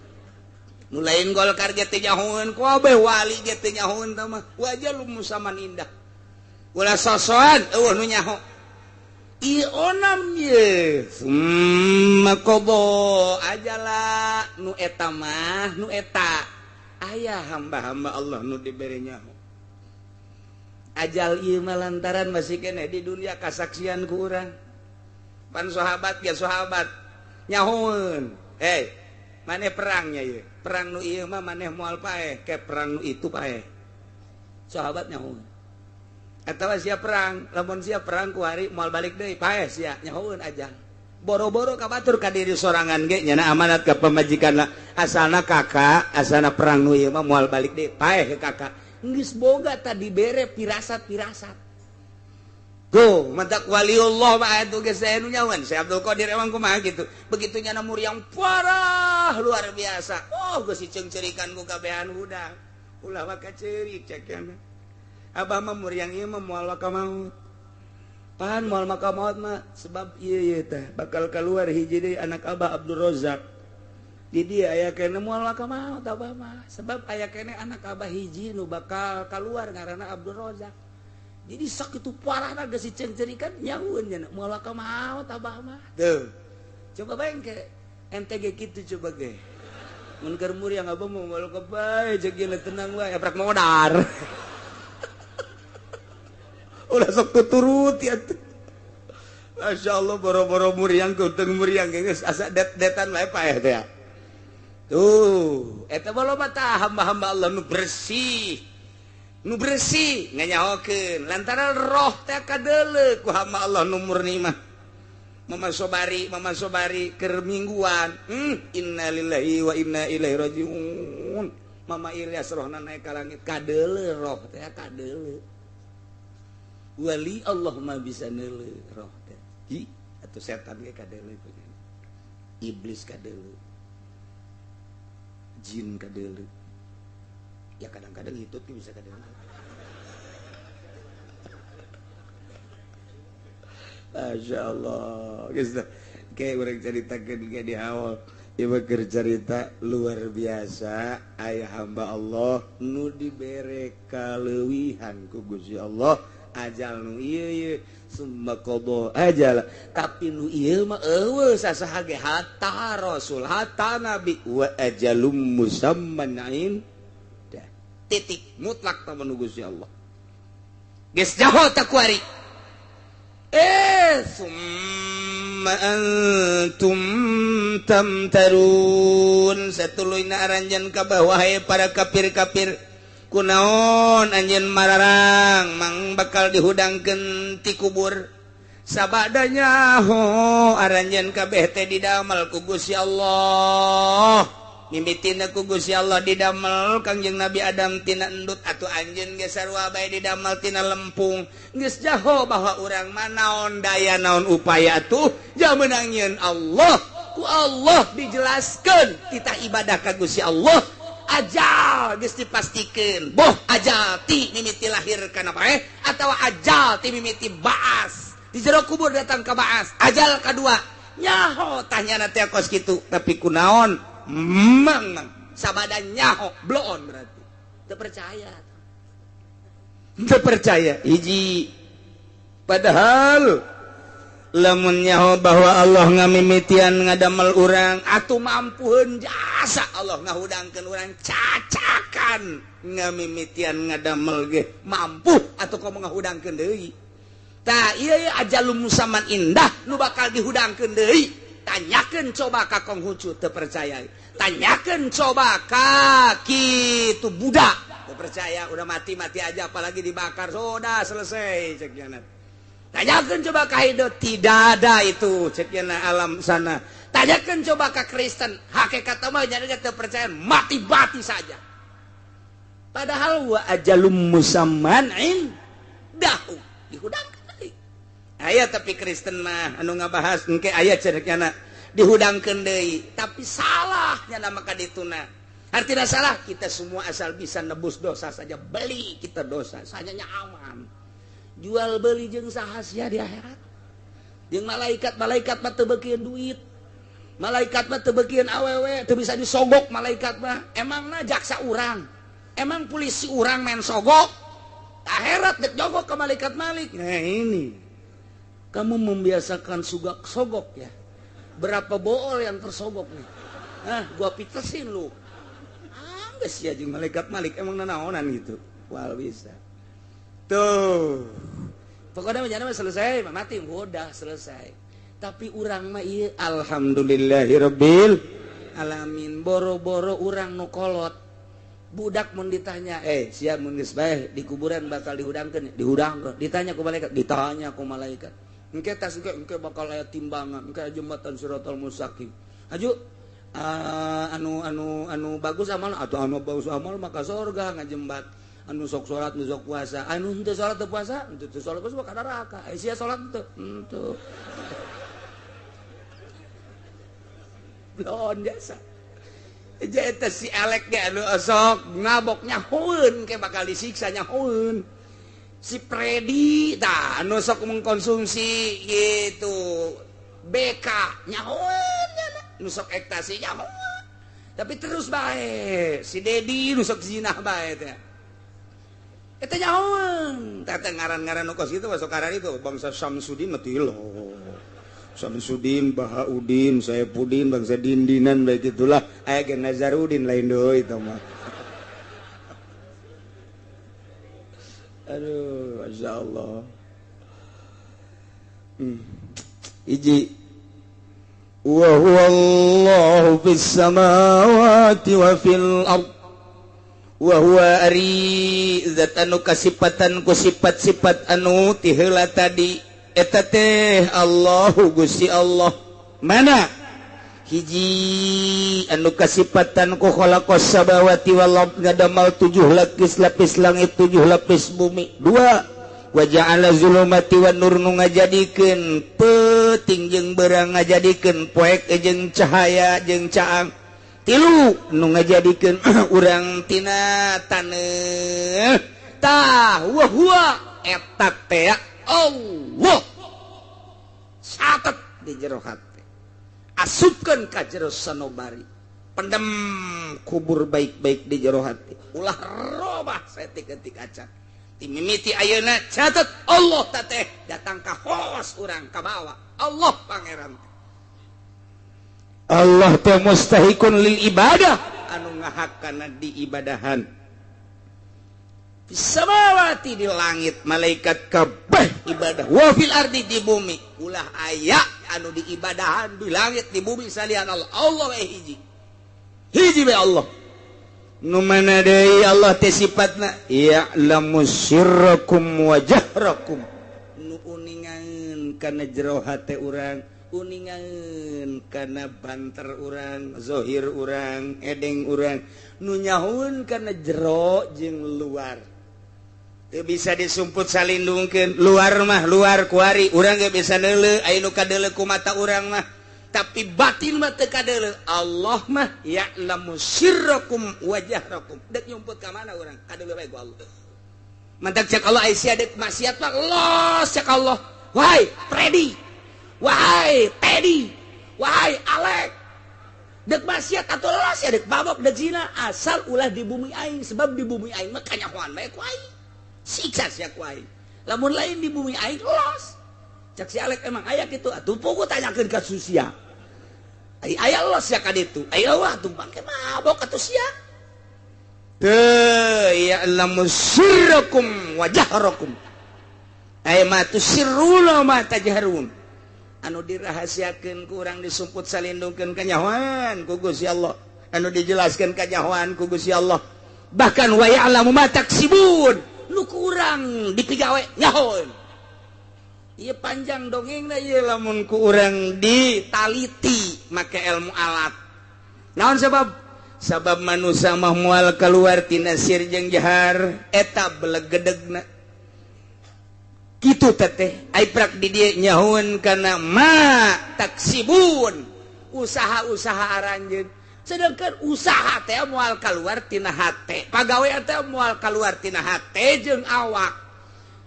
Nu lain Golkar ge teu nyahoeun kabeh wali ge teu nyahoeun teh mah. Wa ajalum musamman indah. Ulah sosoan eueuh nu nyaho. Ieu onam ye. Summa qada ajala nu eta mah nu eta. Aya hamba-hamba Allah nu dibere nyaho. Ajal ieu mah lantaran masih keneh di dunia kasaksian ku urang. Pan sahabat ge sahabat nyahoeun. Hei, maneh perangnya ieu. Perang nu ieu mah maneh moal paeh, ke perang nu itu paeh. Sahabat nyahoeun. Atawa sia perang, lamun sia perang ku hari moal balik deui paeh sia nyahoeun ajal. Boro-boro ka batur ka diri sorangan ge nyana amanat ka pamajikanna. Asalna kakak, asalna perang nu ieu mah moal balik deui paeh ke kakak. Geus boga tadi bere pirasat-pirasat. Go, mantak waliullah mah atuh geus aya nu nyawan. Syekh Abdul Qadir emang kumaha gitu. Begitu nyana muriang parah luar biasa. Oh, geus diceungceurikan ku kabehan hudang. Ulah mah kaceurik cek. Abah mah muriang ieu mah moal ka maut. Pan moal maka maot mah sebab ieu ieu teh bakal keluar hiji deui anak Abah Abdul Rozak. Di dia aya keneh moal maka maot Abah mah sebab aya keneh anak Abah hiji nu bakal keluar ngaranna Abdul Rozak. Jadi sakitu parahna geus dicencerikan nyahueun nya moal maka maot Abah mah. Tuh. Coba bae ke MTG kitu coba ge. Mun keur muriang Abah mah moal kebae jeung tenang wae aprak modar. Ulah sok tuturut ya. Masya Allah boro-boro muriang keuteng muriang geus asa det-detan wae paeh teh. Tuh, eta mah loba tah hamba-hamba Allah nu bersih. Nu bersih nganyahokeun lantaran roh teh kadeuleu ku hamba Allah nu murni mah. Mama Sobari keur mingguan. Innalillahi wa inna ilaihi rajiun. Mama Ilyas rohna naik ka langit kadeuleu roh teh kadeuleu. Wali Allah mah bisa neuleuh roh teh. Hi atuh setan ge kadeuleuh iblis kadeuleuh. Jin kadeuleuh. Ya kadang-kadang hitut ge bisa kadeuleuh. Masya Allah. Geus kayak urang caritakeun ge di awal. Ieu keur carita luar biasa aya hamba Allah nu dibere kaleuwihan ku Gusti Allah. Ajal nu ieu ieu summa qada ajal tapi nu ieu mah eueuh sasaha ge hatta rasul hatta nabi wa ajalum musamman indah titik mutlak ta nu Gusti Allah geus jaho ta kuari summa antum tamtarun satuluyna aranjeun ka wahai para kafir-kafir kunaon anjeun mararang mang bakal dihudangkeun ti kubur sabadanya ho aranjeun kabeh teh didamel ku Gusti Allah mimitina ku Gusti Allah didamel Kangjeng Nabi Adam tina endut atuh anjeun ge sarua bae didamel tina lempung geus jaho bahwa urang mah naon daya naon upaya tuh jamenang nyieun Allah ku Allah dijelaskeun titah ibadah ka Gusti Allah ajal geus dipastikeun boh ajal ti mimiti lahir kana bae atawa ajal ti mimiti baas di jero kubur datang ka baas ajal kadua nyaho tah nyana teh kos kitu tapi kunaon mang sabada nyaho bloon berarti teu percaya teu percaya hiji padahal lamun nyaho bahwa Allah ngamimitian ngadamel urang atuh mampuheun jasa Allah ngahudangkeun urang cacakan ngamimitian ngadamel ge mampu atuh komo ngahudangkeun deui tah ieu ajalum musamman indah nu bakal dihudangkeun deui tanyakeun coba ka Konghucu teu percaya tanyakeun coba ka kitu Buddha teu percaya udah mati-mati aja apalagi dibakar sudah selesai cek nya. Tanyakan coba ka Hindu, tidak ada itu ceknya alam sana. Tanyakan coba ke Kristen, hakikat mah jadi teu percaya mati-mati saja. Padahal wa ajalum musamman indahu dihudangkeun deui. Aya tapi Kristen mah anu ngabahas engke aya cenah dihudangkeun deui, tapi salah nya maka dituna. Artinya salah kita semua asal bisa nebus dosa saja, beli kita dosa sanyanya aman. Jual beli jeung saha sia di akhirat jeung malaikat malaikat mah teu beukieun duit malaikat mah teu beukieun awewe teu bisa disogok malaikat mah emangna jaksa urang emang polisi urang main sogok akhirat dek jogok ke malaikat malik. Nah ini kamu membiasakan sugak sogok ya berapa bool yang tersogok nih nah gua pitesin lu geus sia jeung malaikat malik emang nanaonan gitu wal bisa tuh pokoknya menjadi selesai mati udah selesai tapi urang mah ieu alhamdulillahirabbil alamin boro-boro urang nu kolot budak mun ditanya siap mun geus bae di kuburan bakal dihudangkeun dihudangkeun ditanya ku malaikat ditanya ku malaikat engke tas engke bakal aya timbangan engke jembatan siratal mustaqim aju anu anu anu bagus amal atau anu bagus amal maka surga ngajembat anu sok salat nu sok puasa anu henteu salat teu puasa henteu salat puasa ka neraka sia salat henteu henteu blon jasa eta si elek ge anu sok ngabok nyahoeun ke bakal disiksa nyahoeun Si Freddy tah anu sok mengkonsumsi gitu BK nyahoeun nu sok ekstasi nyahoeun. Tapi terus bae si Dedi nu sok zinah bae teh. Eta nyahoeun. Tah teh ngaran-ngaran nu kos kitu masuk karar itu bangsa Samsudin mah tilo. Samsudin, Bahaudin, Saepudin, bangsa Dindinan bae gitulah. Aya ge Nazarudin lain deui itu mah. Aduh, Masya Allah. Iji. Wa huwallahu fis samawati wa fil ard. Wa huwa ari zat anu kasipatan ku sifat-sifat anu ti heula tadi. Eta teh Allahu Gusti Allah. Mana? Hiji anu kasipatan ku khalaqas samawati wal ard, ngadamal 7 lapis langit, 7 lapis bumi. 2 wa ja'ala zulumati wan nur, nu ngajadikeun peuting jeung beurang, ngajadikeun poek jeung cahaya jeung caang. 3 nu ngajadikeun urang tina taneuh. Tah wa huwa eta teh Allah. Catet di jero hati, asupkeun ka jero sanobari, pendem kubur baik-baik di jero hati, ulah robah saeutik-eutik acan. Timimiti ayeuna catet Allah teh datang ka hos urang ka bawa Allah pangeran. Allah teh mustahikun lil ibadah, anu ngahakana diibadahan. Samawati di langit malaikat kabeh ibadah, wa fil ardi di bumi, ulah aya anu diibadahan di langit di bumi salian Allah. Allah we hiji, hiji we Allah. Nu mana deui Allah teh sifatna ya'lamu sirrakum wa jahrakum, nu uningan kana jero hate urang, uningan kana banter urang, zahir urang, edeng urang, nu nyahueun kana jero jeung luar. Teu bisa disumput salindungkeun. Luar mah luar kuari urang ge bisa neuleuh, aya nu kadeuleuh ku mata urang mah, tapi batin mah teu kadeuleuh. Allah mah ya'lamu sirrakum wa jahrakum. Deuk nyumput ka mana urang kadeuleuh bae ku Allah. Mantak cek Allah aya sia deuk maksiat mah los cek Allah. Wahai Freddy, wahai Teddy, wahai Alek, dek maksiat atau los ya dek babok dek zina, asal ulah di bumi aing, sebab di bumi aing mah kanyahoan bae ku aing, siksa sia ku aing. Lamun lain di bumi aing los. Cak si Alek emang aya kitu, atuh pugu tanyakeun ka Susia. Ai aya los ya ka ditu. Ai wah tuh bangke mabok atuh sia. Teu ya'lamu sirrakum wa jahrakum. Ai ma tusirruna ma tajharun. Anu dirahasiakeun ku urang disumput salindungkeun kanyahoan ku Gusti Allah, anu dijelaskeun kanyahoan ku Gusti Allah. Bahkan wa ya'lamu ma taksibun, nu ku urang dipigawe nyahoeun. Ieu panjang dongengna ieu lamun ku urang ditaliti make ilmu alat. Naon sebab? Sabab manusia mah moal keluar tina sir jeung jahar, eta belegedegna. Kitu teteh ai prak di dieu nyahoeun kana ma taksibun, usaha-usaha aranjeun. Sedangkan usaha teh moal kaluar tina hate, pagawe teh moal kaluar tina hate jeung awak.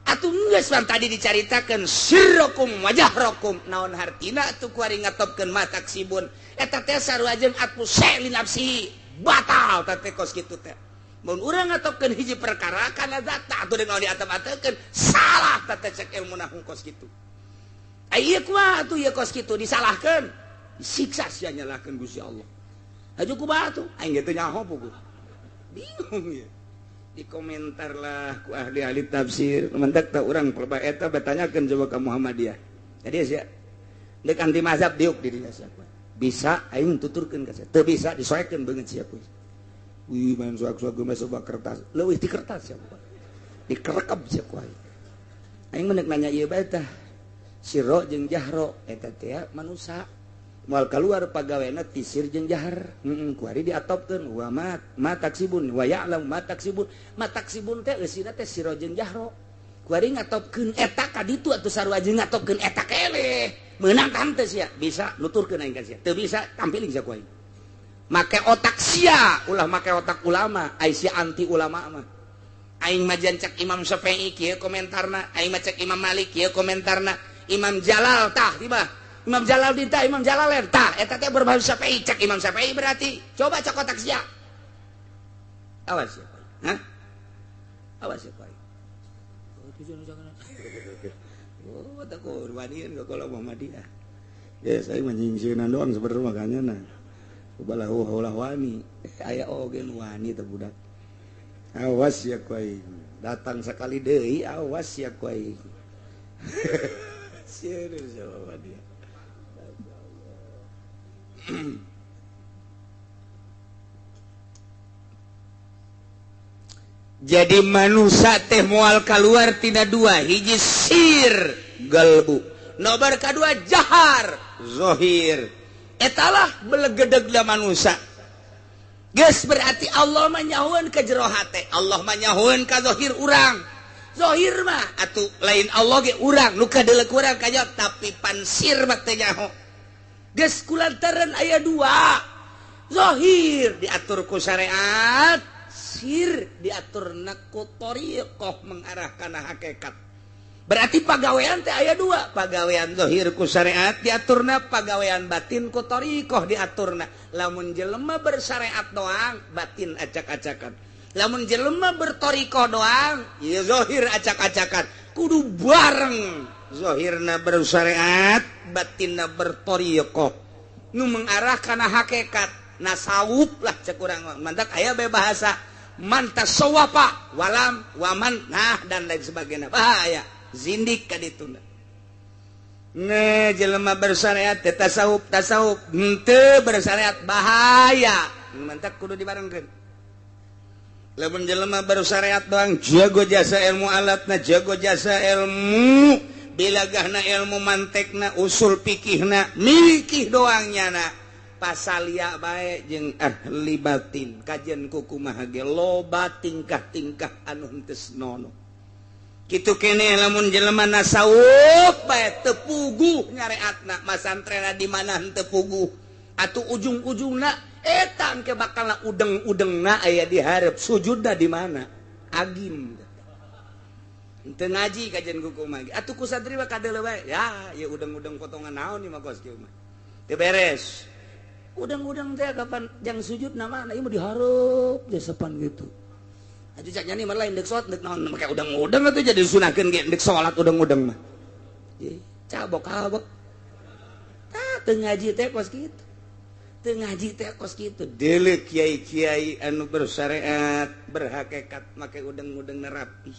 Atuh geus pan tadi dicaritakeun sirrakum wa jahrakum, naon hartina atuh kuari ngatopkeun ma taksibun. Eta teh sarua jeung atmu li nafsi, batal teh kos kitu teh. Mun urang ngatopkeun hiji perkara kana zat atuh deung diatep-atekeun salah teh cek ilmu nahwu kos kitu. Ai ieu kumaha atuh ieu kos kitu disalahkeun, disiksa sia nyalahkeun Gusti Allah. Haju kumaha atuh? Aing ge teu nyaho puguh. Bingung ieu. Dikomentar lah ku ahli-ahli tafsir. Mentak tah urang pelebah eta batanyakeun coba ka Muhammadiyah. Jadi sia deuk anti mazhab diuk di dinya sia. Bisa aing tuturkeun ka sia. Teu bisa disoekeun beungeut sia kuy. Wih, main suak-suak gue masuk kertas, leuwih di kertas ya, dikerekep sia ku aing. Aing mah nanya ieu bae tah. Sirro jeung jahro eta teh manusa. Moal kaluar pagawena ti sir jeung jahar. Heeh, ku ari diatopkeun wa ma ma taksibun wa ya'lam ma taksibun. Ma taksibun teh eusina teh sirro jeung jahro. Ku ari ngatopkeun eta ka ditu atuh sarua jeung ngatopkeun eta keleh. Meunang tante sia, bisa nuturkeun aing ka sia. Teu bisa tampiling sia ku aing. Make otak sia, ulah make otak ulama, ai sia anti ulama mah. Aing mah cek Imam Syafi'i kieu komentarna, aing mah cek Imam Malik kieu komentarna, Imam Jalal tah tiba. Imam Jalal ditah, Imam Jalalain tah eta teh berbahasa Syafi'i cek Imam Syafi'i berarti. Coba cek otak sia. Awas ya, hah? Awas ya, Pak. Oh, tak kurbanin ke kalau Muhammadiyah. Ya, saya menyingsieunan doang sebenarnya makanya nah. Ubalah ulah wani. Aya oge nu wani teh budak. Awas ya ku aing. Datang sekali deui awas ya ku aing. Sieun sama dia. Jadi manusia teh moal keluar tina dua, hiji sir galbu, nobar kadua jahar zohir. Etalah belegedegna manusia. Geus berarti Allah mah nyahoeun ka jero hate, Allah mah nyahoeun ka zohir urang. Zohir mah atuh lain Allah ge urang nu kadeuleu urang kajawab, tapi pansir mah teh nyaho. Geus kulantaran aya dua. Zohir diatur ku syariat, sir diatur ku thariqah mengarah kana hakikat. Berarti pagawean teh aya dua, pagawean zahir ku syariat diaturna, pagawean batin ku thariqah diaturna. Lamun jelema bersyariat doang, batin acak-acakan. Lamun jelema berthariqah doang, ieu zahir acak-acakan. Kudu bareng, zahirna bersyariat, batinna berthariqah. Nu mengarah kana hakikat. Nasawuf lah cek urang mantak aya be bahasa man tasawwafa walam waman nah dan lain sebagainya. Bahaya zindik ka dituna. Ne jelema bersyariat teh tasawuf tasawuf henteu bersyariat bahaya. Mantak kudu dibarengkeun. Lamun jelema bersyariat doang jago jasa ilmu alatna, jago jasa ilmu bilagahna, ilmu mantekna, usul fikihna, mikih doang nyana. Pasalia bae jeung ahli batin kajian kumaha ge loba tingkah-tingkah anu henteu senono. Kitu keneh lamun jelema nasawuf bae teu puguh nyareatna, masantrena di mana henteu puguh atuh ujung-ujungna eta engke bakalna udeng-udengna aya di hareup sujudna di mana agim. Henteu ngaji kajian kumaha ge atuh ku santri mah kadeuleu bae ya ieu udeng-udeng potongan naon ieu mah kos kieu mah teu beres. Udang-udang teh kapan jang sujud na mana ieu mah dihareup jasepan gitu. Atuh cak nyani mah lain deuk salat deuk naon make udang-udang atuh jadi sunahkeun ge deuk salat udang-udang mah. Cabok-cabok. Tah teu ngaji teh kos kitu. Teu ngaji teh kos kitu. Deuleu kiai-kiai anu bersyariat, berhakikat make udang-udang rapi.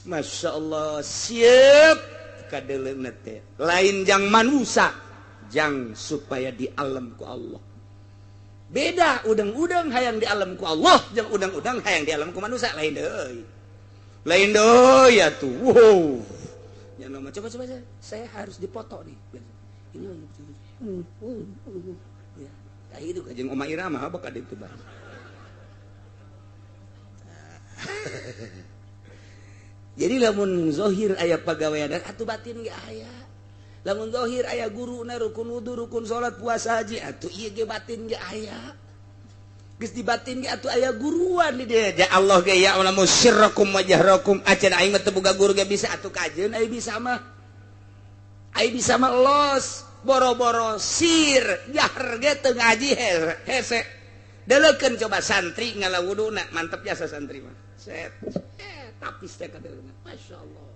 Masya Allah, siap kadeuleuna teh. Lain jang manusa, jang supaya di alam ku Allah. Beda udang-udang hayang di alam ku Allah jeung udang-udang hayang di alam ku manusia lain deui. Lain deui atuh. Wow. Ya nama coba saya harus dipoto nih. Ini ya, kayak itu jeung Oma Irama apa ka ditu bae. Jadi lamun zahir aya pagawean atuh batin ge aya. Lamun zahir aya guruna rukun wudu, rukun salat, puasa, haji, atuh ieu ge batin ge aya. Geus di batin ge atuh aya guruan di dieu. Ya Allah ge ya alamu sirrakum wa jahrakum. Acan aing mah teu boga guru ge bisa atuh kajeun aing bisa mah. Aing bisa mah los, boro-boro sir, jahar ge teu ngaji hese. Deleukeun coba santri ngalawuduna, mantep jasa santri mah. Set. Tapis teh kadeuleuna. Masyaallah.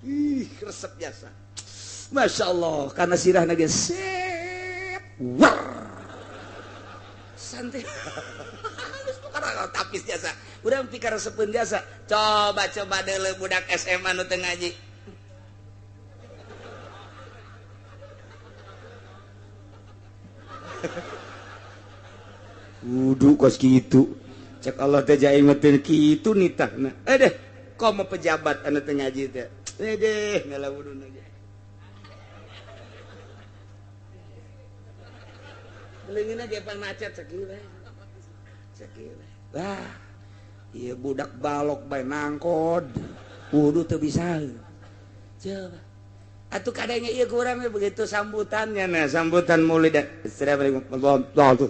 Ih, resep jasa. Masya Allah, karena sirah nage set, war, santai, tapis jasa, udah pikir sepun jasa, coba-coba dulu budak SMA nu teu ngaji, wudu kos kitu, cek Allah teh jaing mah teu kitu nitahna, deh, komo pejabat anu teu ngaji teh, deh, ngala wuduna ge. Leungeunna ge pan macet sakieu bae. Sakieu bae. Wah, ieu budak balok bae nangkod. Wudu teu bisa. Coba. Atuh kadangnya ieu ku urang begitu sambutannya nah, sambutan maulid. Assalamualaikum warahmatullahi wabarakatuh.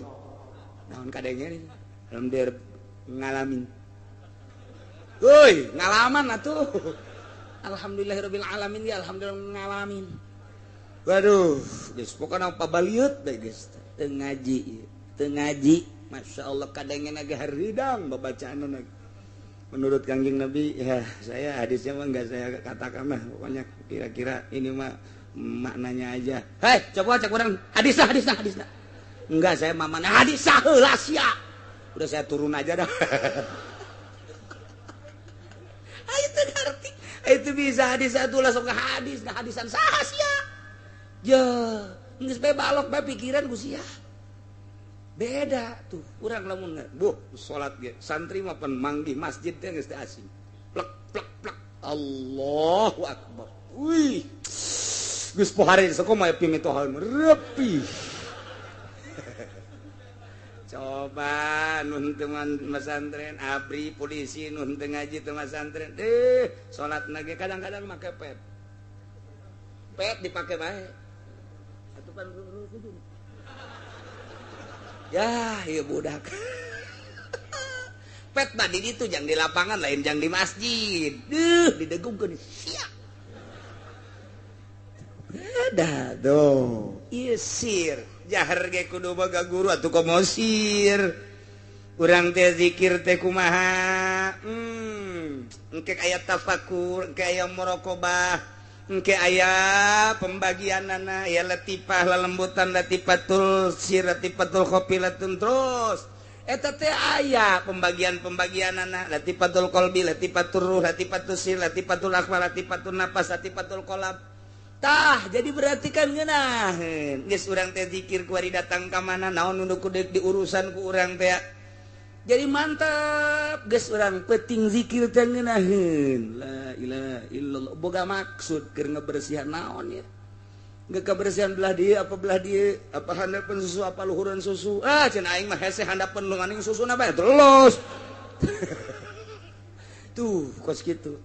Naon kadangnya alhamdulillah ngalamin. Woi, ngalaman atuh. Alhamdulillahirabbil alamin ya alhamdulillah ngalamin. Waduh, geus pokona pabaliut bae geus teu ngaji, teu ngaji. Masya Allah kadangena ge hareudang babacaanna. Menurut Kangjeng Nabi ya saya hadisnya mah enggak saya katakan lah, pokoknya kira-kira ini mah maknanya aja. Hei, coba cek urang hadis lah, hadis lah, hadis lah. Enggak, saya mamana hadis heula sia. Udah saya turun aja dah. Itu ngerti. Itu bisa hadis satu langsung ke hadis, nah hadisan saha sia. Ya, geus bae balok bae pikiran ku sia. Beda tuh, urang lamun buh salat ge, santri mah pan manggih masjid teh geus teu asing. Plek plek plek. Allahu akbar. Wih. Geus pohare sakumaha pimitohan repi. Coba nun teu masantren, abri polisi nun teu ngaji teu masantren. Salat na ge kadang-kadang make pet. Pet dipake bae. Atuh pan kudu. Ya, ieu budak. Pet mah di ditu jang di lapangan lain jang di masjid. Duh, didegungkeun sia. Beda tuh. Ieu sir, jahar ge kudu boga guru atuh komo sir. Urang teh zikir teh kumaha? Engke aya tafakur, engke aya muraqabah, engke aya pembagianana, ya latifah, lelembutan, latifatul sir, latifatul khofilatun terus. Eta teh aya pembagian-pembagianana, latifatul qalbi, latifatul ruh, latifatul sir, latifatul akhfa, latifatul nafas, latifatul qalb. Tah, jadi berarti kan ngeunaheun. Geus urang teh zikir kuari datang ka mana, naon nu kudu diurusan ku urang teh. Jadi mantap, geus urang penting zikir teh ngeunaheun. La ilaha illallah. Boga maksud keur ngebersihan naon ya? Nggak kebersihan belah dia apa belah dia, apa handapeun susu apa luhureun susu. Ah, cenah aing mah hese handapeun lu maning susuna bae terus. Tuh, kos kitu.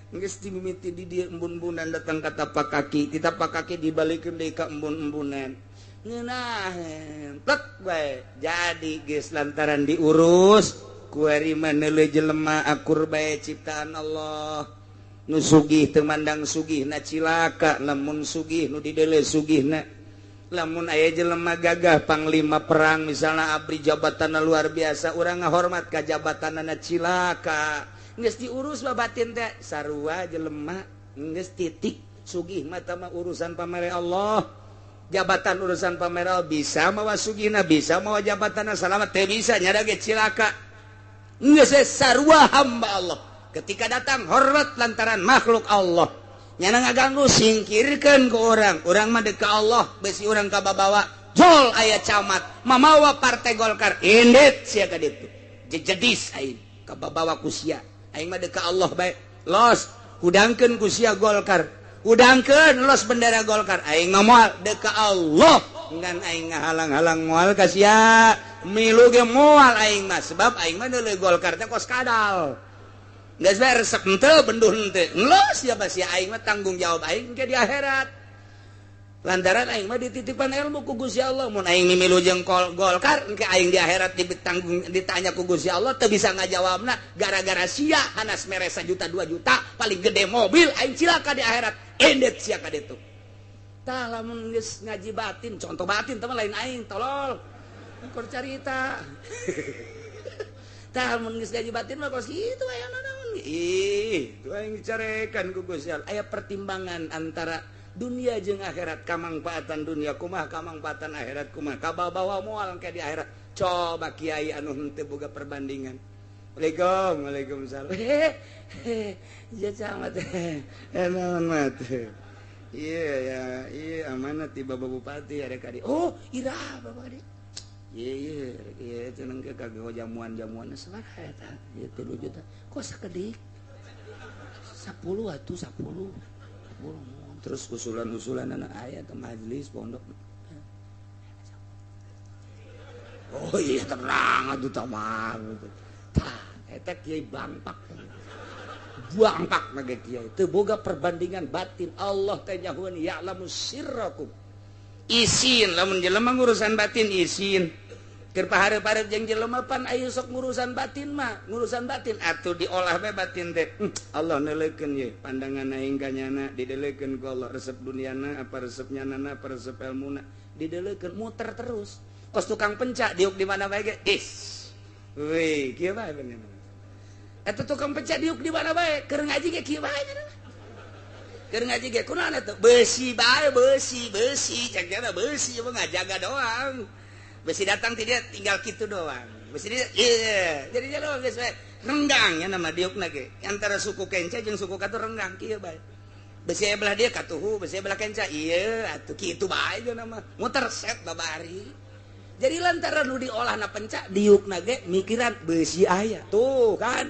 Geus dimimiti di dieu embun-embunan datang ka tapak kaki, ti tapak kaki dibalikeun deui ka embun-embunan. Ngeunaheun, plek bae. Jadi geus lantaran diurus, kuari mah neuleuh jelema akur bae ciptaan Allah. Nu sugih teu mandang sugihna cilaka, lamun sugih nu dideuleu sugihna. Lamun aya jelema gagah panglima perang misalna abri jabatanna luar biasa, urang ngahormat ka jabatanna cilaka. Geus diurus babatin teh sarua jelema geus titik sugih mah tah mah urusan pamere Allah. Jabatan urusan pamere Allah bisa mawa sugihna, bisa mawa jabatanna salamat teh bisa nyada ge cilaka. Geus sarua hamba Allah. Ketika datang hormat lantaran makhluk Allah. Nyana ngaganggu singkirkeun ku urang. Urang mah deuk ka Allah, besi urang ka babawa. Jol aya camat, mamawa partai Golkar, indit sia ka ditu. Jejedis aing ka babawa ku sia. Aing mah deuk ka Allah bae. Los, hudangkeun ku sia Golkar. Hudangkeun los bendera Golkar. Aing mah moal deuk ka Allah. Ngan aing ngahalang-halang moal ka sia. Milu ge moal aing mah sebab aing mah deuleu Golkar teh kos kadal. Geus bae resep henteu benduh henteu. Los ya sia aing mah tanggung jawab aing ke di akhirat. Lantaran aing mah dititipan ilmu ku Gusti Allah. Mun aing mimilu jeung Golkar engke aing di akhirat ditanggung ditanya ku Gusti Allah teu bisa ngajawabna gara-gara sia hanas mere 1 juta 2 juta paling gede mobil aing cilaka di akhirat. Endet sia ka ditu. Tah lamun geus ngaji batin, contoh batin teh lain aing tolol. Keur carita. Tah mun geus ngaji batin mah kos kitu aya naon. Ih, tuh aing dicarekan ku Gusti Allah. Aya pertimbangan antara dunia jeung akhirat, kamangfaatan dunia kumaha, kamangfaatan akhirat kumaha, kabawa moal engke di akhirat. Coba kiai anu henteu boga perbandingan. Waalaikumsalam, waalaikumsalam. Ya camat. Naon mat. Iya ya, iya amanat ti Bapak Bupati ada kadi. Oh, ira Bapak kadi. Iya iya iya cenah ke kagak jamuan-jamuan sabaraha eta? Ieu 3 juta. Kok sakedik? 10 atuh 10. 10. Terus usulan-usulan anak aya ke majelis pondok. Oh iya tenang atuh tamah. Tah eta kiai bangpak. Bangpak mah kiai teu boga perbandingan batin. Allah teh nyahueun ya'lamu sirrakum. Isin lamun jelema ngurusan batin isin. Keur pahareup-hareup jeung jelema pan ayo sok ngurusan batin mah, ngurusan batin atuh diolah bae batin teh. Allah neuleukeun ye pandangan aing ka nyana dideulekeun ku Allah resep duniana apa resep nyanana apa resep elmuna dideulekeun muter terus. Kos tukang pencak diuk di mana bae ge. Is. Wih, kieu bae bener. Eta tukang pencak diuk di mana bae keur ngaji ge kieu bae nya. Keur ngaji ge kunaon eta? Beusi bae, beusi, beusi, cek nya beusi mah ngajaga doang. Besi datang tidak tinggal gitu doang. Besi dia iya, jadi dia doang geus renggang ya nama diukna ge. Antara suku kenca jeung suku katu renggang kieu bae. Besi belah dia katuhu, besi belah kenca iya atuh kitu bae ge nama. Muter set babari. Jadi lantaran nu diolahna pencak diukna ge mikiran besi aya. Tuh kan.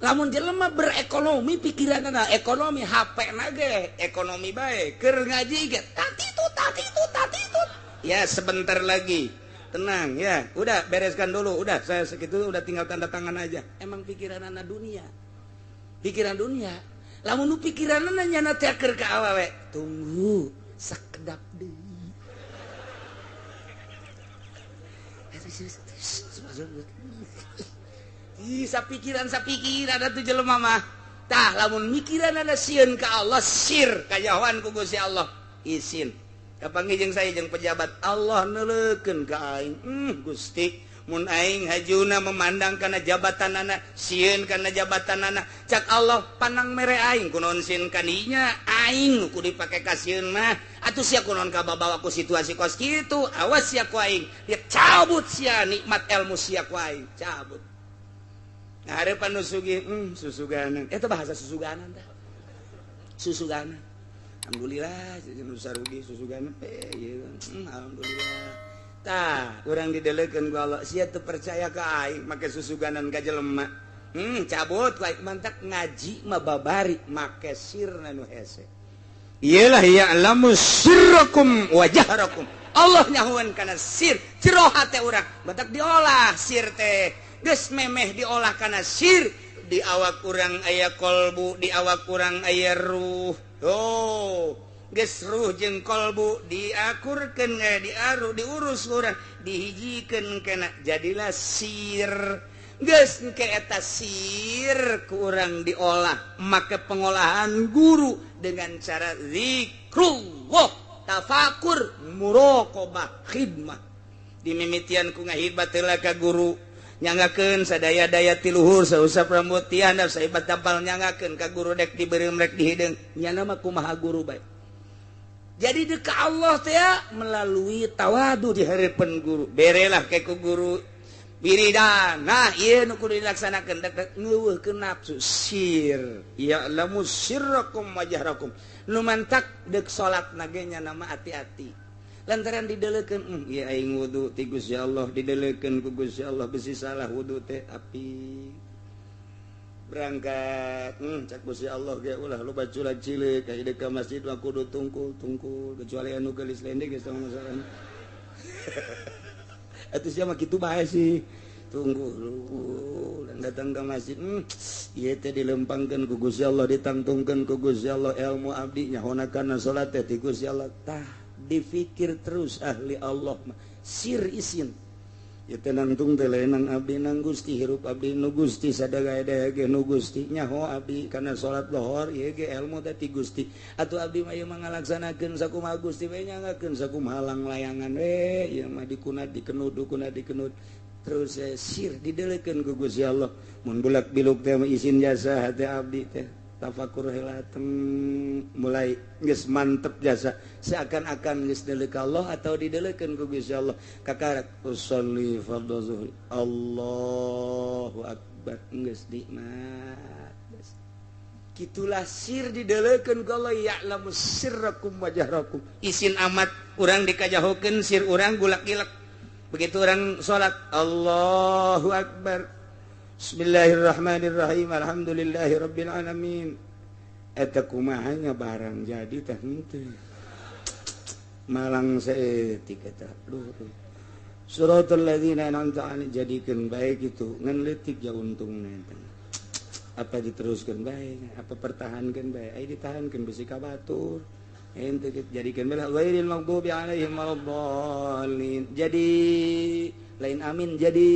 Lamun jelema berekonomi pikiranna ekonomi HP na ge ekonomi bae. Keur ngaji ge tatitut tatitut tatitut. Ya sebentar lagi, tenang ya, udah bereskan dulu, udah saya segitu, udah tinggal tanda tangan aja. Emang pikiran anak dunia, pikiran dunia. Lamun nu pikiran nyana teh keur ka awewe, tunggu sakedap deui. Ih, sapikiran sapikiran atuh jelema mah. Tah lamun mikiran ana sieun ka Allah, sir kajahoan ku Gusti Allah, isin. Kapanggih jeung saya jeung pejabat Allah neuleukeun ka aing. Gusti, mun aing hajuna memandang kana jabatanana, sieun kana jabatanana. Cak Allah panang mere aing kunaon sieun kaninya, aing nu kudu dipake ka sieun mah. Atuh sia kunaon kababawa ku situasi kos kitu, awas sia ku aing. Dia cabut sia nikmat ilmu sia ku aing, cabut. Ngaharepan nu sugih, susuganan. Eta bahasa susuganan tah. Susuganan. Alhamdulillah nu sarugi susuganan ieu alhamdulillah. Tah urang didelekeun ku Allah sia teu percaya ka aing make susuganan ka jelema. Cabut ku aing mantak ngaji mah babari make sirna nu hese. Iyalah ya'lamu sirrakum wa jahrakum. Allah nyahuan kana sir jero hate urang mantak diolah sir teh geus memeh diolah kana sir di awak urang aya kolbu di awak urang aya ruh. Oh, geus ruh jeung kolbu diakurkeun diaru diurus urang dihijikeun kana jadilah sir. Geus engke eta sir ku urang diolah make pengolahan guru dengan cara zikrullah, tafakur, muraqabah, khidmah. Dimimitian ku ngahidmat heula ka guru. Nyangakeun sadaya-daya ti luhur sausap rambut ti handap saibat tampal nyangakeun ka guru dek dibeureum rek dihideung nyana mah kumaha guru bae. Jadi deuk ka Allah teh melalui tawadu di hareupeun guru. Berelah ke ku guru wiridan. Nah ieu nu kudu dilaksanakeun dek ngeuweuhkeun nafsu sir. Ya'lamu sirrakum wa jahrakum. Nu mantak deuk salat na ge nyana mah ati-ati. Lantaran didelekeun ieu aing wudu ti Gusti Allah didelekeun ku Gusti Allah besi salah wudu teh api berangkat cak Gusti Allah ge ulah loba culag cileuk ka ieu ka masjid mah kudu tungkul tungkul kecuali anu geulis lendek geus tong masalah. Atuh sia mah kitu bae sih tunggu dan datang ke masjid ieu teh dilempangkeun ku Gusti Allah ditangtungkeun ku Gusti Allah ilmu abdi nyahona kana salat teh ti Gusti Allah. Tah difikir terus ahli Allah mah sir isin ya tenangtung teh nang abdi nang Gusti hirup abdi nu Gusti sadaya-daya ge nu Gusti nyaho abdi kana salat lohor ieu ge ilmu teh ti Gusti atuh abdi mah ieu mah ngalaksanakeun sakumaha Gusti we nyangakeun sakumaha langlayangan we ieu mah dikunat dikenud dikunat dikenud terus sir didelekeun ku Gusti Allah mun bulak biluk teh isin jasa hate abdi teh tafakur heula mulai geus mantep jasa seakan-akan geus deuleuh ka Allah atau dideulekeun ku Gusti Allah kakarak usolli fardhu zuhri Allahu akbar geus nikmat. Kitulah sir dideulekeun ku Allah ya'lamu sirrakum wa jahrakum. Isin amat urang dikajahokeun sir urang gulak-gilek begitu urang salat Allahu akbar Bismillahirrahmanirrahim alhamdulillahirabbil alamin. Eta kumaha nya barang jadi teh henteu. Malang saeutik eta. Duh. Suratul ladzina an'amta alaihim jadikeun bae kitu ngan leutik ja untungna eta. Apa diteruskeun bae, apa pertahankeun bae, ai ditahankeun bisi ka batur. Ente jadikeun bae ghairil maghdubi alaihim waladdallin. Jadi Lain amin jadi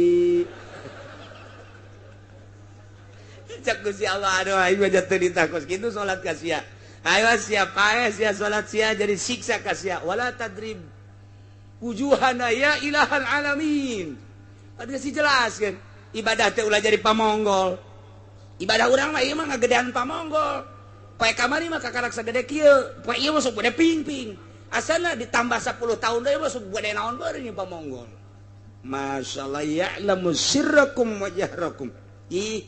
cak Gusti Allah aduh aing mah jatuh ditakos kitu salat ka sia. Ayo sia paeh sia salat sia jadi siksa ka sia. Wala tadrib wujuhana ya ilahal alamin. Ada sih jelas kan ibadah teh ulah jadi pamonggol. Ibadah urang mah ieu mah ngagedean pamonggol. Poe kamari mah kakarak sagede kieu, poe ieu mah sok gede ping-ping. Asana ditambah 10 tahun deui mah sok gede naon beureun ieu pamonggol. Masyaallah ya'lamu sirrakum wa jahrakum. Ih,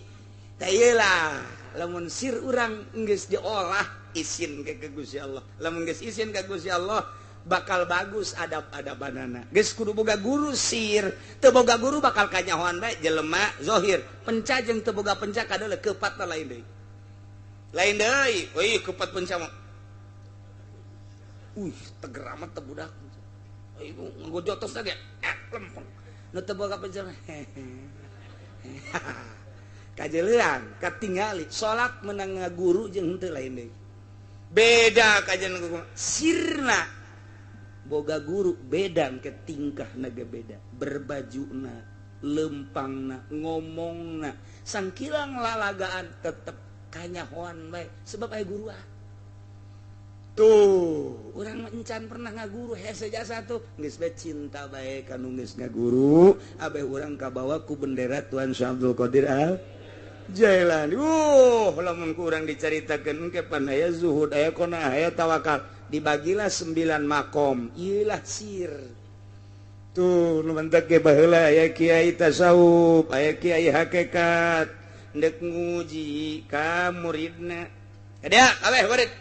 tah ieu lah lamun sir urang geus diolah isin ke Gusti Allah. Lamun geus isin ka Gusti Allah bakal bagus adab-adabanana. Geus kudu boga guru sir, teu boga guru bakal kanyahoan bae jelema zahir. Penca jeung teu boga penca kadeuleu keupatna lain deui. Lain deui, euy keupat penca mah. Uih, teger amat teh budak. Euy ngagojotos ge lempeng. Nu teu boga penca mah. Kajeleuan, katingali salat menang ngaguru jeung henteu lain deui. Beda kajian sirna boga guru beda ke tingkah naga beda berbajuna lempangna ngomongna sangkilang lalagaan tetep kanyahoan bae sebab aya guru tuh urang encan pernah ngaguru hese jasa tuh geus bae cinta bae kanu geus ngaguru abeh urang kabawa ku bendera Tuan Syekh Abdul Qadir Al Jailani. Lamun kurang diceritakan engke pan aya zuhud aya qanaah aya tawakal dibagilah 9 makom ieulah sir tuh nu mentek ge baheula aya kiai tasawuf aya kiai hakikat ndek nguji ka muridna dia kabeh murid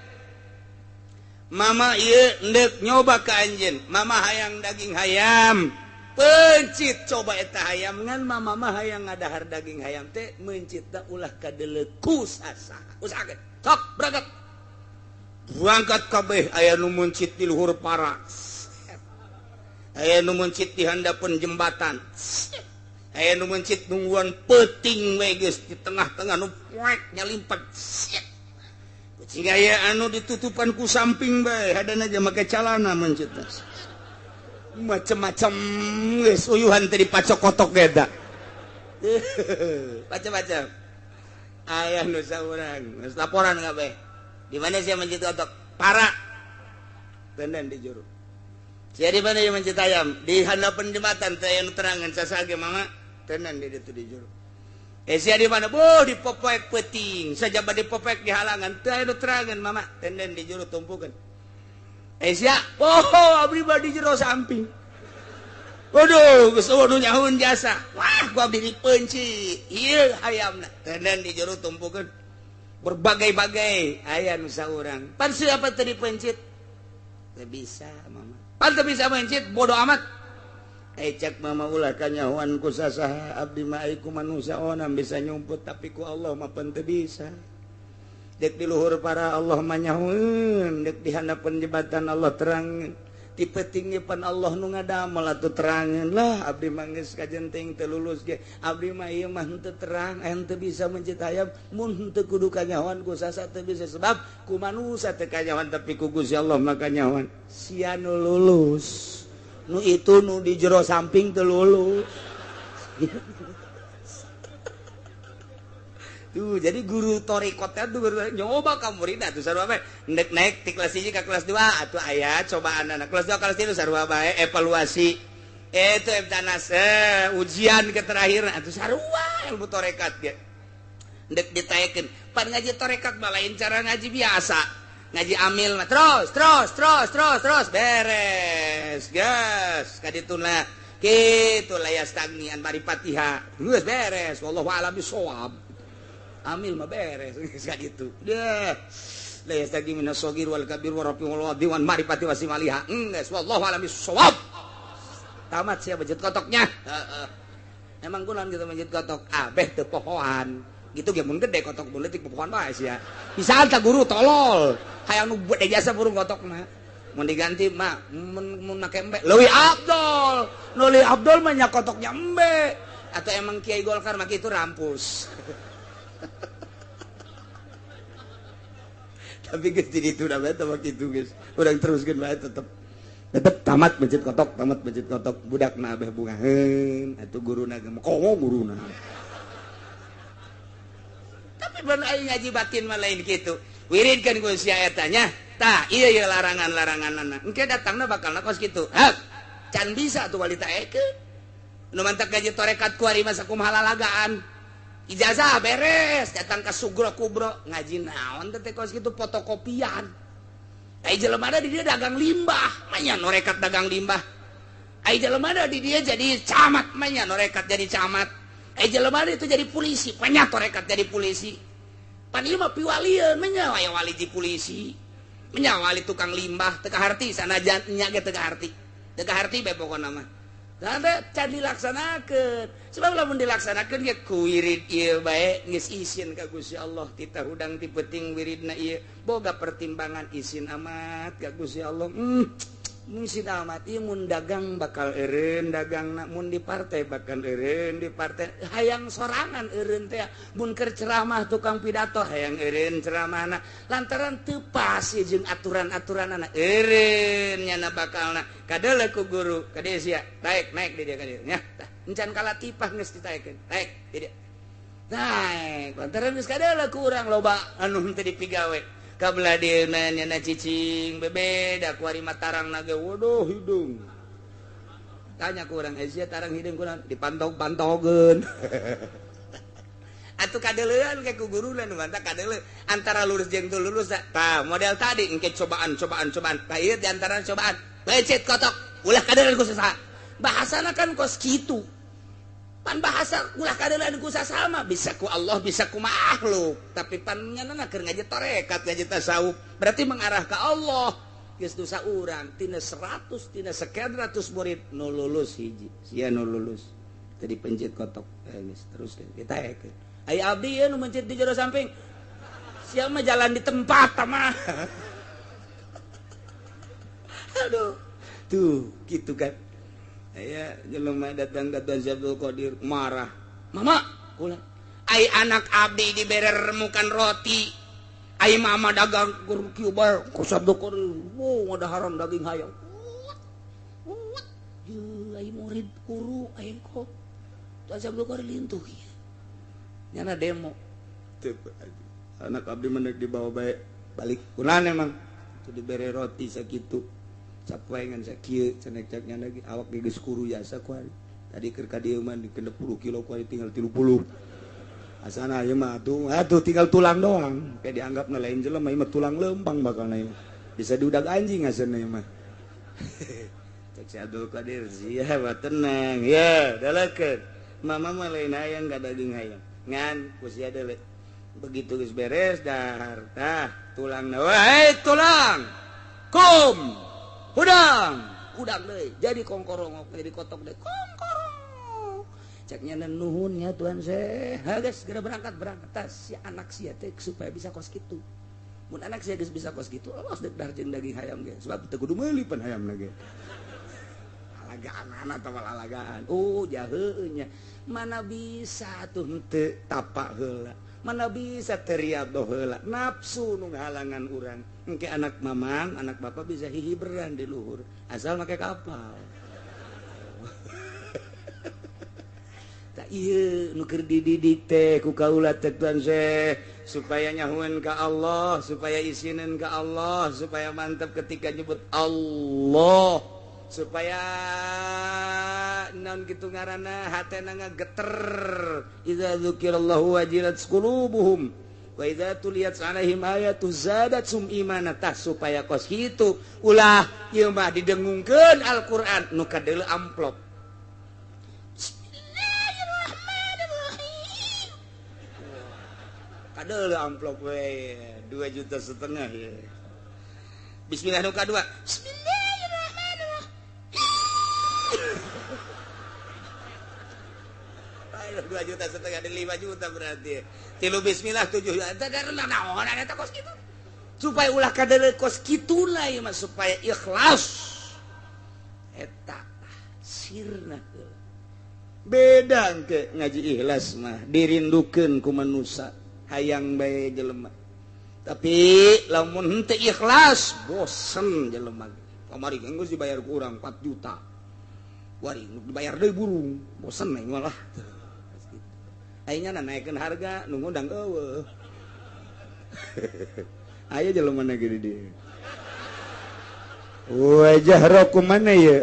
mama ieu ndek nyoba ka anjeun mama hayang daging hayam pencit coba eta hayam ngan mama mah hayang ngadahar daging hayam teh mencitna ulah kadeuleu ku sasaha usahakeun sok berangkat berangkat kabeh aya nu mencit di luhur para aya nu mencit di handapeun jembatan aya nu mencit nungguan peuting we geus di tengah-tengah nu poek nyalimpet sehingga aya anu ditutupan ku samping bae hadana aja make calana mencitna macam-macam geus uyuhan teh dipacok kotok eta macam-macam aya nu saurang geus laporan kabeh di mana sia mencit kotok para tenden di juru sia di mana ieu mencit ayam di handapeun jembatan teh aya nu terangan sasage mama tenden di ditu di juru sia di mana boh di popoek peuting sajaba di popoek di halangan teh aya nu terangan mama tenden di juru tumpukeun sia oh abdi badi jero samping waduh geus eueuh nyahueun jasa wah ku abdi dipeunci ieu hayamna tenden di jero tumpukeun berbagai-bagai aya nu saurang pan siapa teu dipencit teu bisa mama pan teu bisa mencit bodo amat cek mama ulah kanyahoan ku sasaha abdi mah ai ku manusia onam bisa nyumput tapi ku Allah mah pan teu bisa. Dek di luhur para Allah manyahueun, dek di handapeun jembatan Allah terang, ti peuting pan Allah nu ngadamel atuh terangeun lah abdi mah geus kajenting teu lulus ge abdi mah ieu mah henteu terang henteu bisa mencit hayam mun henteu kudu kanyahoan ku sasa teu bisa sebab ku manusia teu kanyahoan tapi ku Gusti Allah mah kanyahoan sia nu lulus nu itu nu di jero samping teu lulus. Tuh, jadi guru torikotnya tuh guru nyoba ka muridna tuh sarua bae. Ndek naik ti kelas 1 ka kelas 2 atuh aya cobaan anak kelas 2 kelas 3 sarua bae evaluasi. Itu ebtanas ujian ke terakhir atuh sarua ilmu torekat ge. Ndek ditaekeun. Pan ngaji torekat mah lain cara ngaji biasa. Ngaji amil mah terus terus terus terus terus beres. Gas ka dituna. Kitu la yastagni an marifatiha. Geus beres wallahu a'lam bissawab. Amil mah beres geus ka ditu. Deh. La yastagi minas sagir wal kabir wa rafi wal wadi wan marifati wasimaliha. Geus wallahu a'lam bissawab. Tamat sia mencit kotoknya. Heeh. Emang kunaon kitu mencit kotok? Abeh teu pohoan. Gitu ge mun gede kotok mun leutik pohoan bae sia. Bisa tah guru tolol. Hayang nu gede jasa burung kotokna. Mun diganti mah mun make embe leuwih abdol. Nu leuwih abdol mah nya kotoknya embe. Atau emang Kiai Golkar mah kitu rampus. Tapi geus di ditu da bae teh kitu geus. Urang teruskeun bae tetep. Tetep tamat mencit kotok, tamat mencit kotok, budak na abeh bungaheun, atuh guruna ge komo guruna. Tapi mun aing ngaji batin mah lain kitu. Wiridkeun ku sia eta nya. Tah, ieu ieu larangan-laranganna. Engke datangna bakalna kos kitu. Hak, can bisa tuh wali taekeun. Nu mantak gaji torekat kuari mah sakumaha lalagaan. Ijazah beres, datang ke sugro kubro, ngaji naon teh kos kitu fotokopian. Ai jelema di dia dagang limbah, manya norekat dagang limbah. Ai jelema di dia jadi camat, manya norekat jadi camat. Ai jelema itu jadi polisi, manya torekat jadi polisi. Pan ieu mah piwalieun, manya aya wali di polisi. Manya wali tukang limbah, teu kaharti sanajan nya ge teu kaharti. Teu kaharti bae pokona mah. Tah can dilaksanakeun. Sebab lamun dilaksanakeun ge ku wirid ieu bae geus isin ka Gusti Allah titah hudang ti peuting wiridna ieu boga pertimbangan isin amat ka Gusti Allah. Isin amat ieu mun dagang bakal eureun dagangna, mun di partai bakal eureun di partai, hayang sorangan eureun teh, mun keur ceramah tukang pidato hayang eureun ceramahna lantaran teu pas jeung aturan-aturanana eureun nyana bakalna kadeuleu ku guru ka dieu sia naik naik di dieu ka dieu nya tah encan kalatipah geus ditaekeun naik di dieu naik lantaran geus kadeuleu ku urang loba anu henteu dipigawe kabelah dieu nyana cicing bebeda ku ari mah tarang ge waduh hidung tanya ku urang sia tarang hidung kurang dipantog-pantogeun atuh kadeuleuan ke ku guruna nu mantap kadeuleu antara lurus jeung teu lurus tah model tadi engke cobaan cobaan cobaan tah ieu di antara cobaan becet kotok ulah kadeuleuan ku saha bahasana kan kos kitu pan bahasa ulah kadeuleuan ku sasama bisa ku Allah bisa ku makhluk tapi pan nyana keur ngaji tarekat ngaji tasawuf berarti mengarah ke Allah geus dosa urang tina 100 tina sekian ratus murid nu lulus hiji sia nu lulus tadi pencit kotok geus terus ditaekeun ai abdi ieu nu mencit di jero samping sia mah jalan di tempat mah aduh tuh gitu kan. Aya jelema datang ka Tuan Abdul Qadir marah. Mama, kula. Ai anak abdi dibere remukan roti. Ai mama dagang kur kieu bae ku Abdul Qadir. Wo ngadaharan daging hayam. Wut. Yeuh ai murid guru ai kok. Tuan Abdul Qadir lintuh ieu. Nyana demo. Teu anak abdi mah dibawa bae balik. Kunaon emang? Teu dibere roti sakitu. Capoengan sakieu cenekceknya lagi awak geus kuru jasa ku ari. Tadi keur ka dieu mah 60 kilo ku ari tinggal 30. Asana ieu mah atuh tinggal tulang doang. Kayak dianggapna lain jelema ieu mah tulang lempang bakalna ieu. Bisa diudag anjing asana ieu mah. Cek si Abdul Qadir sia mah tenang ya dalekeun. Mama mah lain hayang ka daging hayam. Ngan ku sia deuleu. Begitu geus beres dahar tah tulangna wae tulang. Kum hudang hudang deui jadi kongkorongok jadi kotok deui kongkorong ceknya nuhun ya Tuhan saya geus segera berangkat berangkat tas si anak sia teh supaya bisa kos kitu mun anak sia geus bisa kos kitu awas deuk dahar jeung daging hayam ge sebab teu kudu meuli pan hayam ge alagaan atawa lalagaan oh jaheunya nya mana bisa tuh henteu tapak heula mana bisa teriadoh heula nafsu nu ngahalangan urang engke anak mamang anak bapak bisa hihiberan di luhur asal make kapal tak ieu nu keur dididik teh ku kaula teh Tuan Syekh supaya nyahueun ka Allah supaya isineun ka Allah supaya mantap ketika nyebut Allah supaya naon kitu ngaranna hatena ngageter idza dzukirallahu wajilat qulubuhum wa idza tuliyat alaihim ayatu zadatsum imana tah supaya kos kitu ulah ieu mah didengungkeun Al-Qur'an nu kadeuleu amplop Bismillahirrahmanirrahim kadeuleu amplop we 2,5 juta ya. Bismillah nu kadua Bismillahirrahmanirrahim 2,5 juta ada 5 juta berarti. Tilu bismillah 7 juta karena naon eta kos kitu. Supaya ulah kadeuleu kos kitu lah ieu mah supaya ikhlas. Eta sirna beda engke ngaji ikhlas mah dirindukeun ku manusa hayang bae jelema. Tapi lamun henteu ikhlas bosen jelema. Kamari geus dibayar ku urang 4 juta. Wari dibayar deui burung, bosen aing malah. Aing nya naikeun harga nu ngundang eueuh. Aya jelema mana gede dia. Wajah roku mana ya?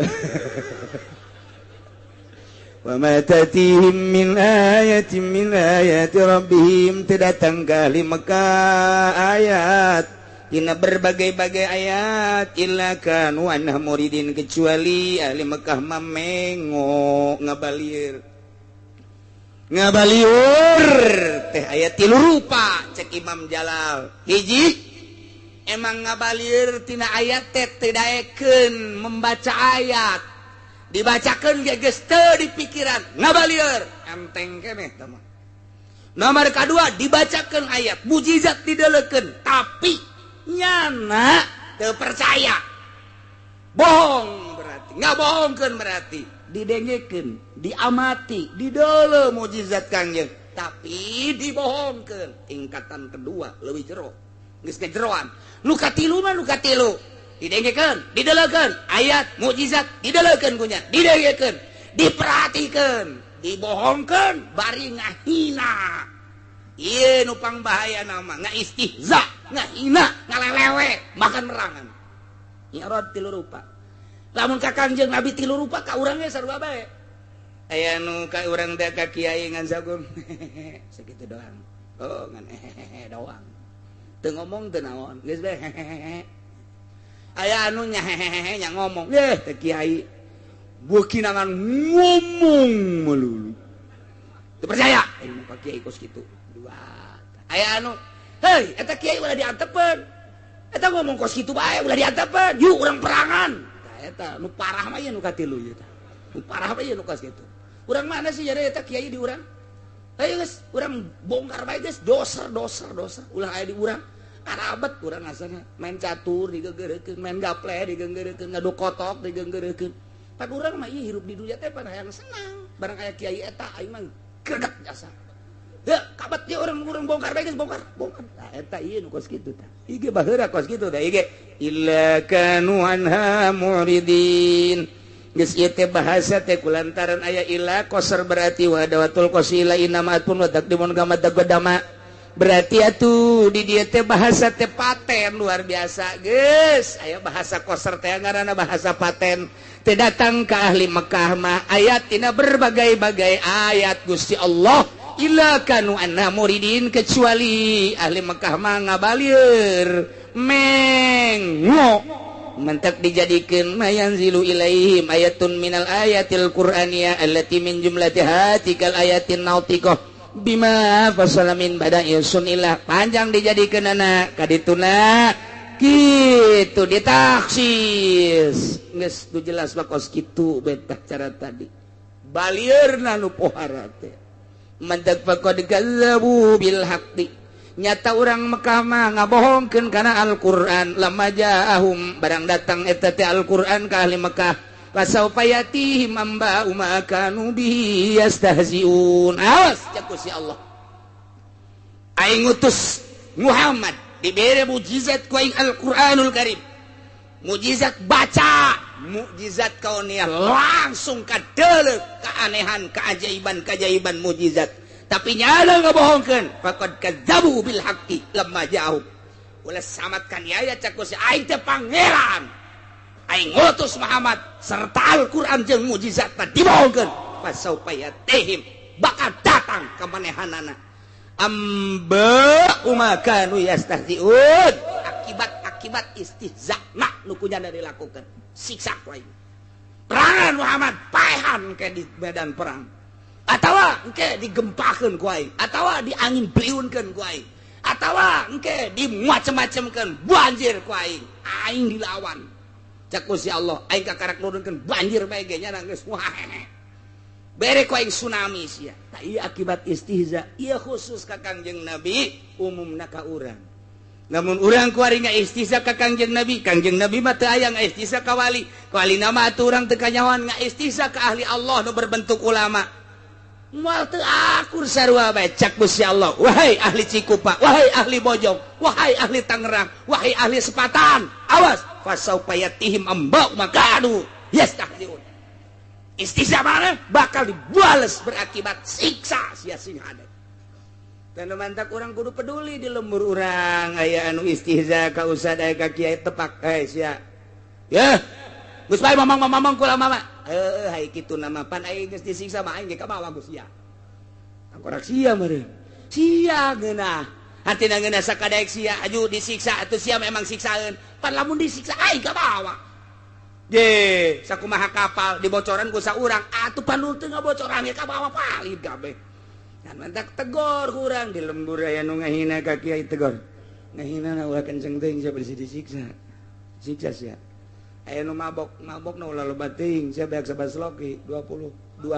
Wa ma tatihim min ayatin min ayati rabbihim, datang ka ahli Mekah ayat dina berbagai-bagai ayat illa kanu anha muridin, kecuali ahli Mekah mamengo ngabalieur ngabalieur teh ayat tilu rupa cek Imam Jalal. Hiji, emang ngabalieur tina ayat teh teu daekeun membaca ayat, dibacakeun ge geus teu di pikiran, ngabalieur enteng keneh tah mah. Nomor kadua, dibacakeun ayat mujizat didelekeun tapi nyana teu percaya, bohong berarti, ngabohongkeun berarti. Didengekeun, diamati, didele mujizat Kangjeng tapi dibohongkeun. Tingkatan kedua leuwih jero, geus kejeroan. Nu katilu mah, nu katilu didengekeun, didelekeun ayat mukjizat, didelekeun kunya, didengekeun, diperhatikeun, dibohongkeun bari ngahina. Ieu nu pangbahaya nama ngaistihza, ngahina, ngalelewe, makan merangan. I'rad tilu rupa. Lamun ka Kangjeng Nabi tilu rupa, ka urang ge sarua bae. Aya nu ka urang teh ka kiai ngan sakum sakitu doang. Oh, ngan doang. Teu ngomong teu naon, geus bae. Aya anu nya hehehe nya ngomong, yeh teh kiai beuki ngan ngomong melulu. Teu percaya ilmu ka kiai kos kitu. Dua. Aya anu, hei eta kiai ulah diantepeun. Eta ngomong kos kitu bae ulah diantepeun. Yuk urang perangan. Tah eta nu parah mah ieu nu katilu ieu tah. Nu parah mah ieu nu kos kitu. Urang mana sih jadi eta kiai di urang? Ayo geus, urang bongkar bae geus, doser doser doser ulah aya di urang. Karabat urang asana main catur digeugeureukeun, main gaple digeugeureukeun, ngadu kotok digeugeureukeun. Pan urang mah ieu hirup di dunia teh pan hayang senang. Barang aya kiai eta aing mah greget jasa. Heuh, kabat ieu urang urang bongkar bae geus, bongkar, bongkar. Tah eta ieu nu kos kitu tah. Ieu ge baheula kos kitu tah ieu ge illa kanu anha muridin. Geus ieu teh bahasa teh kulantaran aya illa qasar berarti wa dawatul qasila inama atun wa taqdimun kama taqaddama. Berarti atuh di dieu teh bahasa teh paten luar biasa geus. Aya bahasa qasar teh ngaranna bahasa paten. Teh datang ka ahli Mekah mah ayat tina berbagai-bagai ayat Gusti Allah illa kanu anna muridin, kecuali ahli Mekah mah ngabalieur mengo. Mentak dijadikeun mayanzilu ilaihim ayatun minal ayatil qur'aniyah allati min jumlatiha tikal ayatin nautiqah bima fasala min bada'i sunillah. Panjang dijadikeun anak kadituna kitu ditaksis geus nu jelas mah kos kitu betah cara tadi balieurna nu pohara teh. Mentak faqad kazzabu bil haqqi, nyata urang Mekah mah ngabohongkeun kana Al-Qur'an lamma ja'ahum, barang datang eta teh Al-Qur'an ka ahli Mekah, fasaufa yatihim amba'u ma kanu bihi yastahzi'un. Awas cek si Allah, aing ngutus Muhammad dibere mukjizat ku aing Al-Qur'anul Karim, mukjizat baca, mukjizat kauniah langsung kadeuleuh keanehan, keajaiban, keajaiban mukjizat, tapi nyala ngabohongkeun. Faqad kadzabu bil haqqi lamma ja'ahum. Ulah samat kan ya cek si aing teh pangeran, aing ngutus Muhammad serta Al-Qur'an jeung mukjizatna dibohongkeun. Fasaufa yatihim, bakal datang ka manehanana amba ma kanu yastahzi'un, akibat-akibat istihza nu kunyana dilakukan. Siksa ku aing perangan Muhammad, paehan ke di medan perang, atawa engke digempakeun ku aing, atawa diangin beliunkeun ku aing, atawa engke dimacem-macemkeun banjir ku aing, aing dilawan cek ku si Allah. Aing kakarak nurunkeun banjir bae ge nya geus wah bere ku aing tsunami sia. Tah ieu akibat istihza ieu khusus ka Kangjeng Nabi, umumna ka urang. Namun urang kuari ngaistihza ka Kangjeng Nabi, Kangjeng Nabi mah teu aya ngaistihza ka wali. Wali nama atuh urang teu kanyahoan ngaistihza ka ahli Allah nu berbentuk ulama. Moal teu akur sarua bae cak Gusti Allah. Wahai ahli Cikupa, wahai ahli Bojong, wahai ahli Tangerang, wahai ahli Sepatan, awas fasaufa yatihim ambau makanu yastahziun. Istihza mana bakal dibales berakibat siksa sia sing ada. Tanda mantak urang kudu peduli di lembur urang aya anu istihza ka ustad aya ka kiai tepak sia. Ya. Geus bae mamang-mamang kula mama. Heuh hai kitu nama pan aing geus disiksa mah aing ge kabawa ku sia. Tangkorak sia meureun. Sia geunah. Hatina ngeunah sakadaek sia aju disiksa atuh sia memang siksaeun. Pan lamun disiksa aing kabawa. Ye, sakumaha kapal dibocoran ku saurang atuh pan nu teu ngabocoran ge kabawa palid kabeh. Dan mantak tegor kurang di lembur aya nu ngahina ka kiai tegor. Ngahina na ulah kenceng teuing sia bisi disiksa. Siksa sia. Aya nu mabok, mabok na ulah loba teuing sia beak sabasloki 22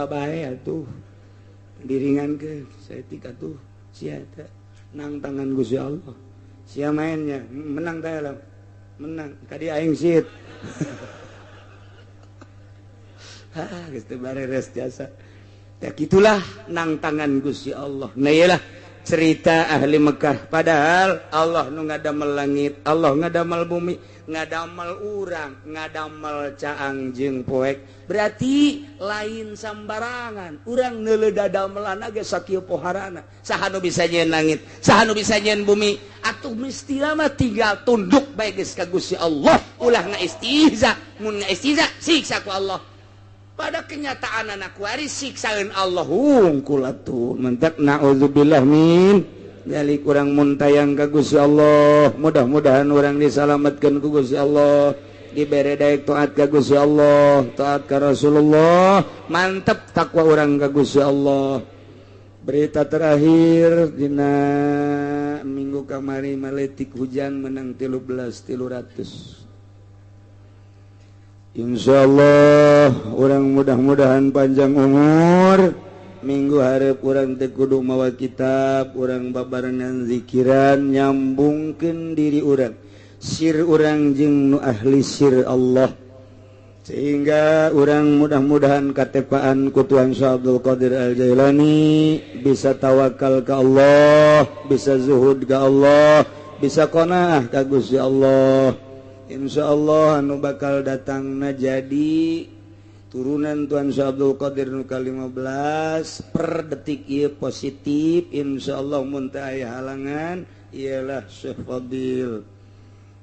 bae atuh. Diringankeun saeutik atuh sia teh nang tangan Gusti Allah. Sia mainnya menang teh lah. Menang ka dieu aing sit. Hah, geus teu bareres jasa. Ya gitulah nang tangan Gusti Allah. Nah iyalah cerita ahli Mekah. Padahal Allah nu ngadamel langit, Allah ngadamel bumi, ngadamel urang, ngadamel caang jeung poek. Berarti lain sambarangan. Urang neuleuh dadamelan ge sakieu poharana. Saha nu bisa nyieun langit, saha nu bisa nyieun bumi. Atuh mesti mah tinggal tunduk bae geus ka Gusti Allah. Ulah ngaistihza, mun ngaistihza siksa ku Allah. Pada kenyataan anak waris siksaeun Allah hungkul atuh mentak naudzubillah min dzalik. Urang muntayang ka Gusti Allah, mudah-mudahan urang disalametkeun ku Gusti Allah, dibere daek taat ka Gusti Allah, taat ka Rasulullah, mantep takwa urang ka Gusti Allah. Berita terakhir dina minggu kamari maletik hujan menang 13.300. Insyaallah orang mudah-mudahan panjang umur. Minggu hareup urang teh kudu mawa kitab, urang babarengan zikiran nyambungkeun diri urang, sir urang jeung nu ahli sir Allah, sehingga urang mudah-mudahan katepaan ku Tuhan Syekh Abdul Qadir Al-Jailani bisa tawakal ka Allah, bisa zuhud ka Allah, bisa qanaah ka Gusti Allah. Insyaallah anu bakal datangna jadi turunan Tuhan Syekh Abdul Qadir nu ka-15 per detik ieu positif. Insyaallah mun teu aya halangan ialah Syekh Fadil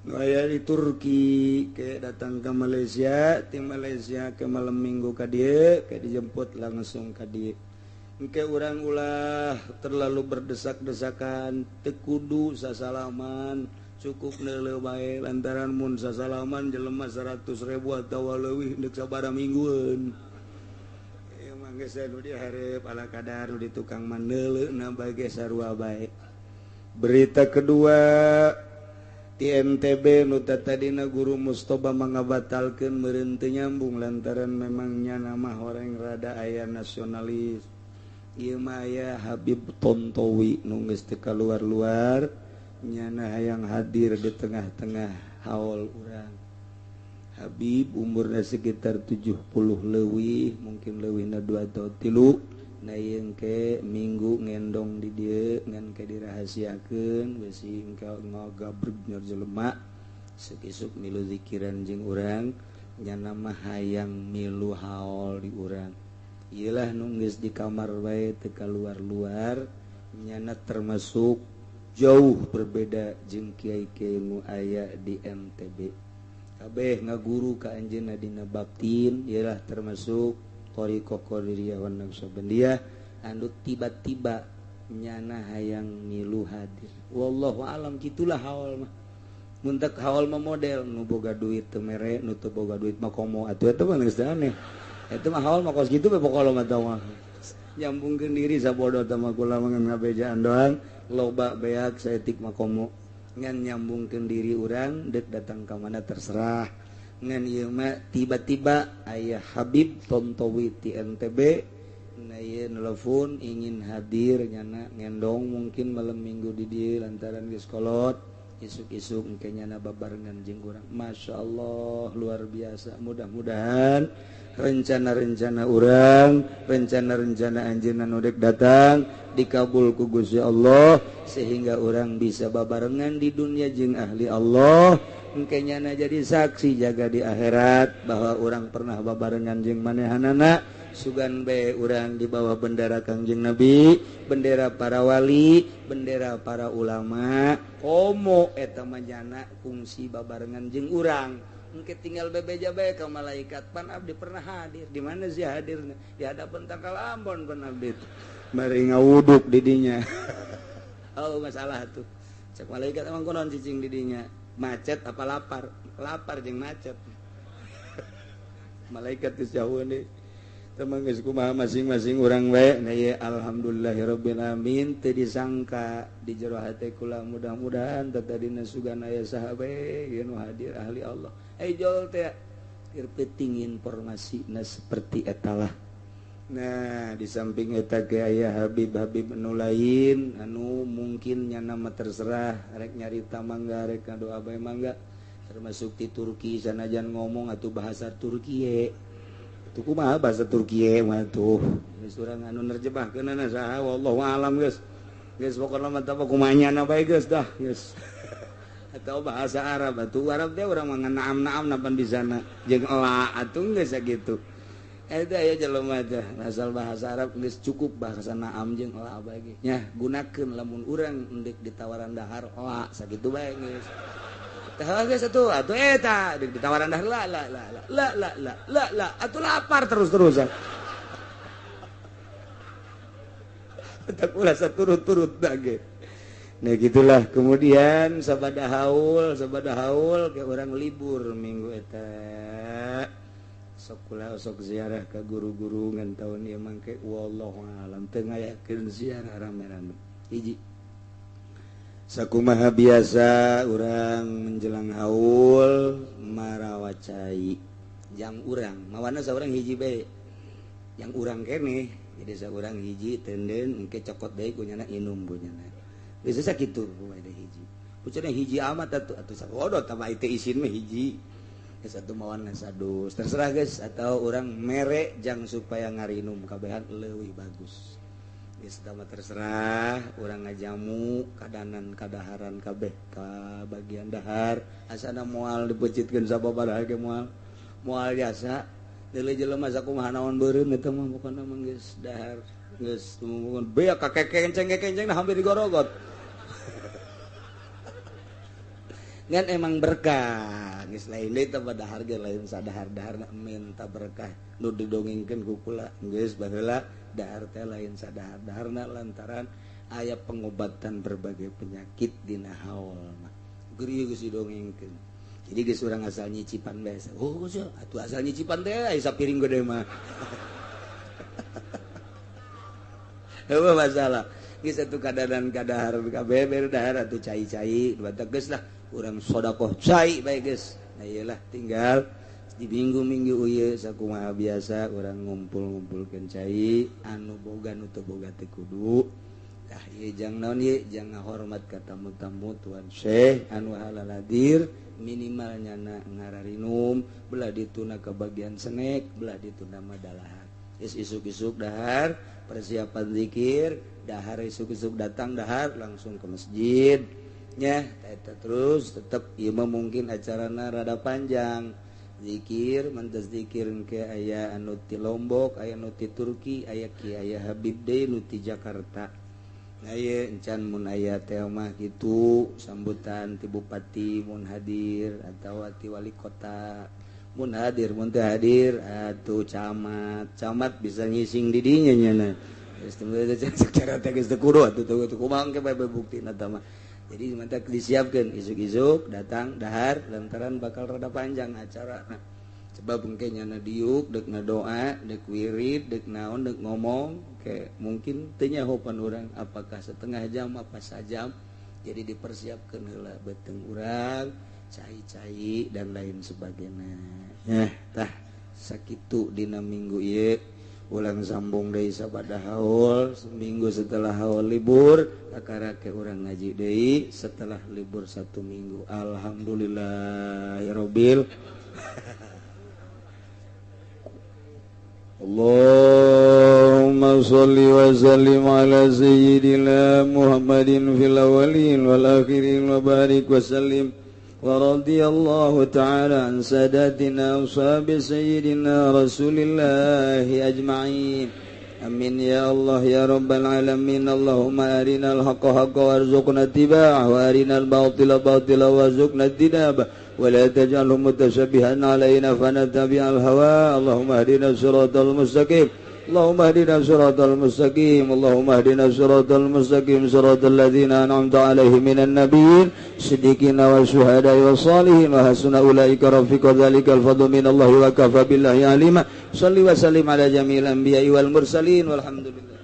nu aya di Turki ke datang ke Malaysia, ti Malaysia ke malam minggu ka dieu ke dijemput langsung ka dieu. Engke urang ulah terlalu berdesak-desakan, teu kudu sasalaman, cukup neuleuh bae lantaran mun sasalaman jelema 100.000 atawa leuwih deuk sabaraha minggueun. Ieu mah geus nu dihareup ala kadar nu di tukang mah neuleuhna bae ge sarua bae. Berita kedua ti NTB nu tadina guru Mustoba mangabatalkeun meureun teu nyambung lantaran memang nyana mah horeng rada aya nasionalis. Ieu mah aya Habib Tontowi nu geus teu kaluar-luar nyana hayang hadir di tengah-tengah haul urang. Habib umurna sekitar 70 leuwih, mungkin leuwihna 2 atau 3. Nah ieu ke minggu ngendong di dieu ngan ke dirahasiakeun bisi engke ngagabreg nyor jelema sekisuk milu zikiran jeung urang nyana mah hayang milu haul di urang. Ieulah nu geus di kamar bae teu kaluar-luar nyana termasuk jauh berbeda jeung kiai-kiai nu aya di NTB. Kabeh ngaguru ka anjeunna dina baktin ialah termasuk thariqah Qadiriyah wan Naqsyabandiyah anu tiba-tiba nyana hayang milu hadir. Wallahu alam kitulah haul mah. Mun teu haul mah model nu boga duit teu mere, nu teu boga duit mah komo atuh eta mah geus aneh. Eta mah haul mah kos kitu we pokona mah tah mah. Nyambungkeun diri sabodo tah mah kula mah ngabejaan doang. Loba beak saeutik mah komo ngan nyambungkeun diri urang deuk datang ka mana terserah. Ngan ieu mah tiba-tiba aya Habib Tontowi ti NTB na ieu nelpon ingin hadir nyana ngendong mungkin malam minggu di dieu lantaran geus kolot. Isuk-isuk engke nyana babarengan jeung urang. Masya Allah luar biasa. Mudah-mudahan rencana-rencana urang, rencana-rencana anjeunna nu dek datang dikabul ku Gusti Allah sehingga urang bisa babarengan di dunia jeung ahli Allah. Engke nyana jadi saksi jaga di akhirat bahwa urang pernah babarengan jeung manehanana. Sugan bae urang di bawah bendera Kangjeng Nabi, bendera para wali, bendera para ulama. Komo eta mah nyana kungsi babarengan jeung urang. Engke tinggal bebeja bae ka malaikat, pan abdi pernah hadir. Di mana sih hadirna? Di hadapan tangkal Ambon pan abdi. Bari ngawuduk di dinya. Oh masalah tuh. Cek malaikat emang kunaon cicing di dinya? Macet apa lapar? Lapar jeung macet. Malaikat geus jauh nih. Teman geus kumaha masing-masing urang bae. Nah ye alhamdulillahirabbil alamin teu disangka di jero hate kula mudah-mudahan tadina sugan aya saha bae nu hadir ahli Allah. Jol teh keur penting informasina seperti etalah. Nah di samping eta ge aya habib-habib anu lain anu mungkin nyana mah terserah rek nyarita mangga rek ngadoa bae mangga, termasuk di Turki sanajan ngomong atuh bahasa Turki. Tuh kumaha bahasa Turki mah tuh geus urang anu nerjemahkeunana saha wallahu alam geus. Geus pokona mah tah kumaha nyana bae geus dah geus. Atau bahasa Arab atuh Arab teh urang mah naam-naam napan bisana jeung ela atuh geus sakitu. Eta aya jelema teh asal bahasa Arab geus cukup bahasa naam jeung ela bae ge. Nya gunakeun lamun urang endek ditawaran dahar ela sakitu bae geus. Tah geus atuh atuh eta ditawaran dahar la la la la la la la la atuh lapar terus-terusan. Tak ulah saturut-turut ge. Nah gitulah. Kemudian sabada haul ke orang libur minggu eta. Sok kula sok ziarah ka guru-guru ngan taun ieu mangke wallahu alam teu ngayakeun ziarah rame-rame. Hiji. Sakumaha biasa urang menjelang haul marawa cai. Jang urang mawana saurang hiji bae. Yang urang keneh jadi saurang hiji tenden engke cokot deui kunyana inum kunyana. Bisa sakitu ada hiji. Pucana hiji amat atuh atuh sakodot tama itu isin mah hiji. Geus atuh mawan sadus. Terserah geus atau urang mere jang supaya ngarinum kabehan leuwih bagus. Geus tama terserah urang ngajamu kadanan kadaharan kabeh ka bagian dahar asana moal dipeucitkeun sababaraha ge moal. Moal jasa deuleu jelema sakumaha naon beureum eta mah pokona mah geus dahar. Geus tumumun beak kakekenceng-kekenceng hampir digorogot. Ngan emang berkah geus lain deui teh dahar ge lain sadahar-daharna minta berkah nu didongengkeun ku kula geus baheula dahar teh lain sadahar-daharna lantaran aya pengobatan berbagai penyakit dina haul mah geus didongengkeun. Jadi geus urang asal nyicipan bae. Oh geus atuh asal nyicipan teh aya sapiring gede mah. Heueuh masalah. Geus atuh kadadan kadahar kabeh ber dahar atuh cai-cai batak geus lah urang sedekah cai bae geus. Nah ieu lah tinggal di minggu-minggu ieu sakumaha biasa urang ngumpul-ngumpulkeun cai anu boga nu teu boga teh kudu. Tah ieu jang naon ieu jang ngahormat ka tamu-tamu Tuan Syekh anu halal hadir minimal nyana ngararinum belah dituna ka bagian senek belah dituna mah dalahan. Geus isuk-isuk dahar persiapan zikir dahar isuk-isuk datang dahar langsung ke masjid nya eta terus tetep ieu mah mungkin acarana rada panjang zikir mantas zikir ke aya anu ti Lombok aya nu ti Turki aya ki aya Habib deui nu ti Jakarta. Nah ieu encan mun aya teh mah kitu sambutan ti bupati mun hadir atawa ti wali kota mun hadir mun teu hadir atuh camat camat bisa ngising di dinya nyana geus secara teh geus teu kudu atuh teu kumaha engke bae buktina tah mah. Jadi mantap disiapkeun isuk-isuk datang dahar lantaran bakal rada panjang acara. Nah, sebab engke nyana diuk deuk ngadoa, deuk wirid, deuk naon, deuk ngomong ke mungkin teu nyahopan urang apakah setengah jam apa sajam. Jadi dipersiapkeun heula beuteung urang, cai-cai dan lain sebagainya. Tah sakitu dina minggu ieu. Ulang sambung deui sabada haul, seminggu setelah haul libur, kakarake urang ngaji deui setelah libur 1 minggu. Alhamdulillahirabbil. Allahumma sholli wa sallim ala sayyidina Muhammadin fil awwalin wal akhirin wa barik wa sallim. Wa radiyallahu ta'ala an sadatina ashabi sayyidina Rasulillahi ajma'in. Amin ya Allah ya rabbal alamin. Allahumma arinal haqqa haqqa warzuqna ittiba'ah wa arinal batila batila warzuqna ijtinabah. ولا تجعله متشبها علينا فنتبع الهوى. اللهم اهدنا الصراط المستقيم. اللهم اهدنا الصراط المستقيم. اللهم اهدنا الصراط المستقيم صراط الذين أنعمت عليهم من النبيين الصديقين والشهداء والصالحين وحسن أولئك رفيقا. ذلك الفضل من الله وكفى بالله عليما. صل وسلم على جميع الأنبياء والمرسلين والحمد لله.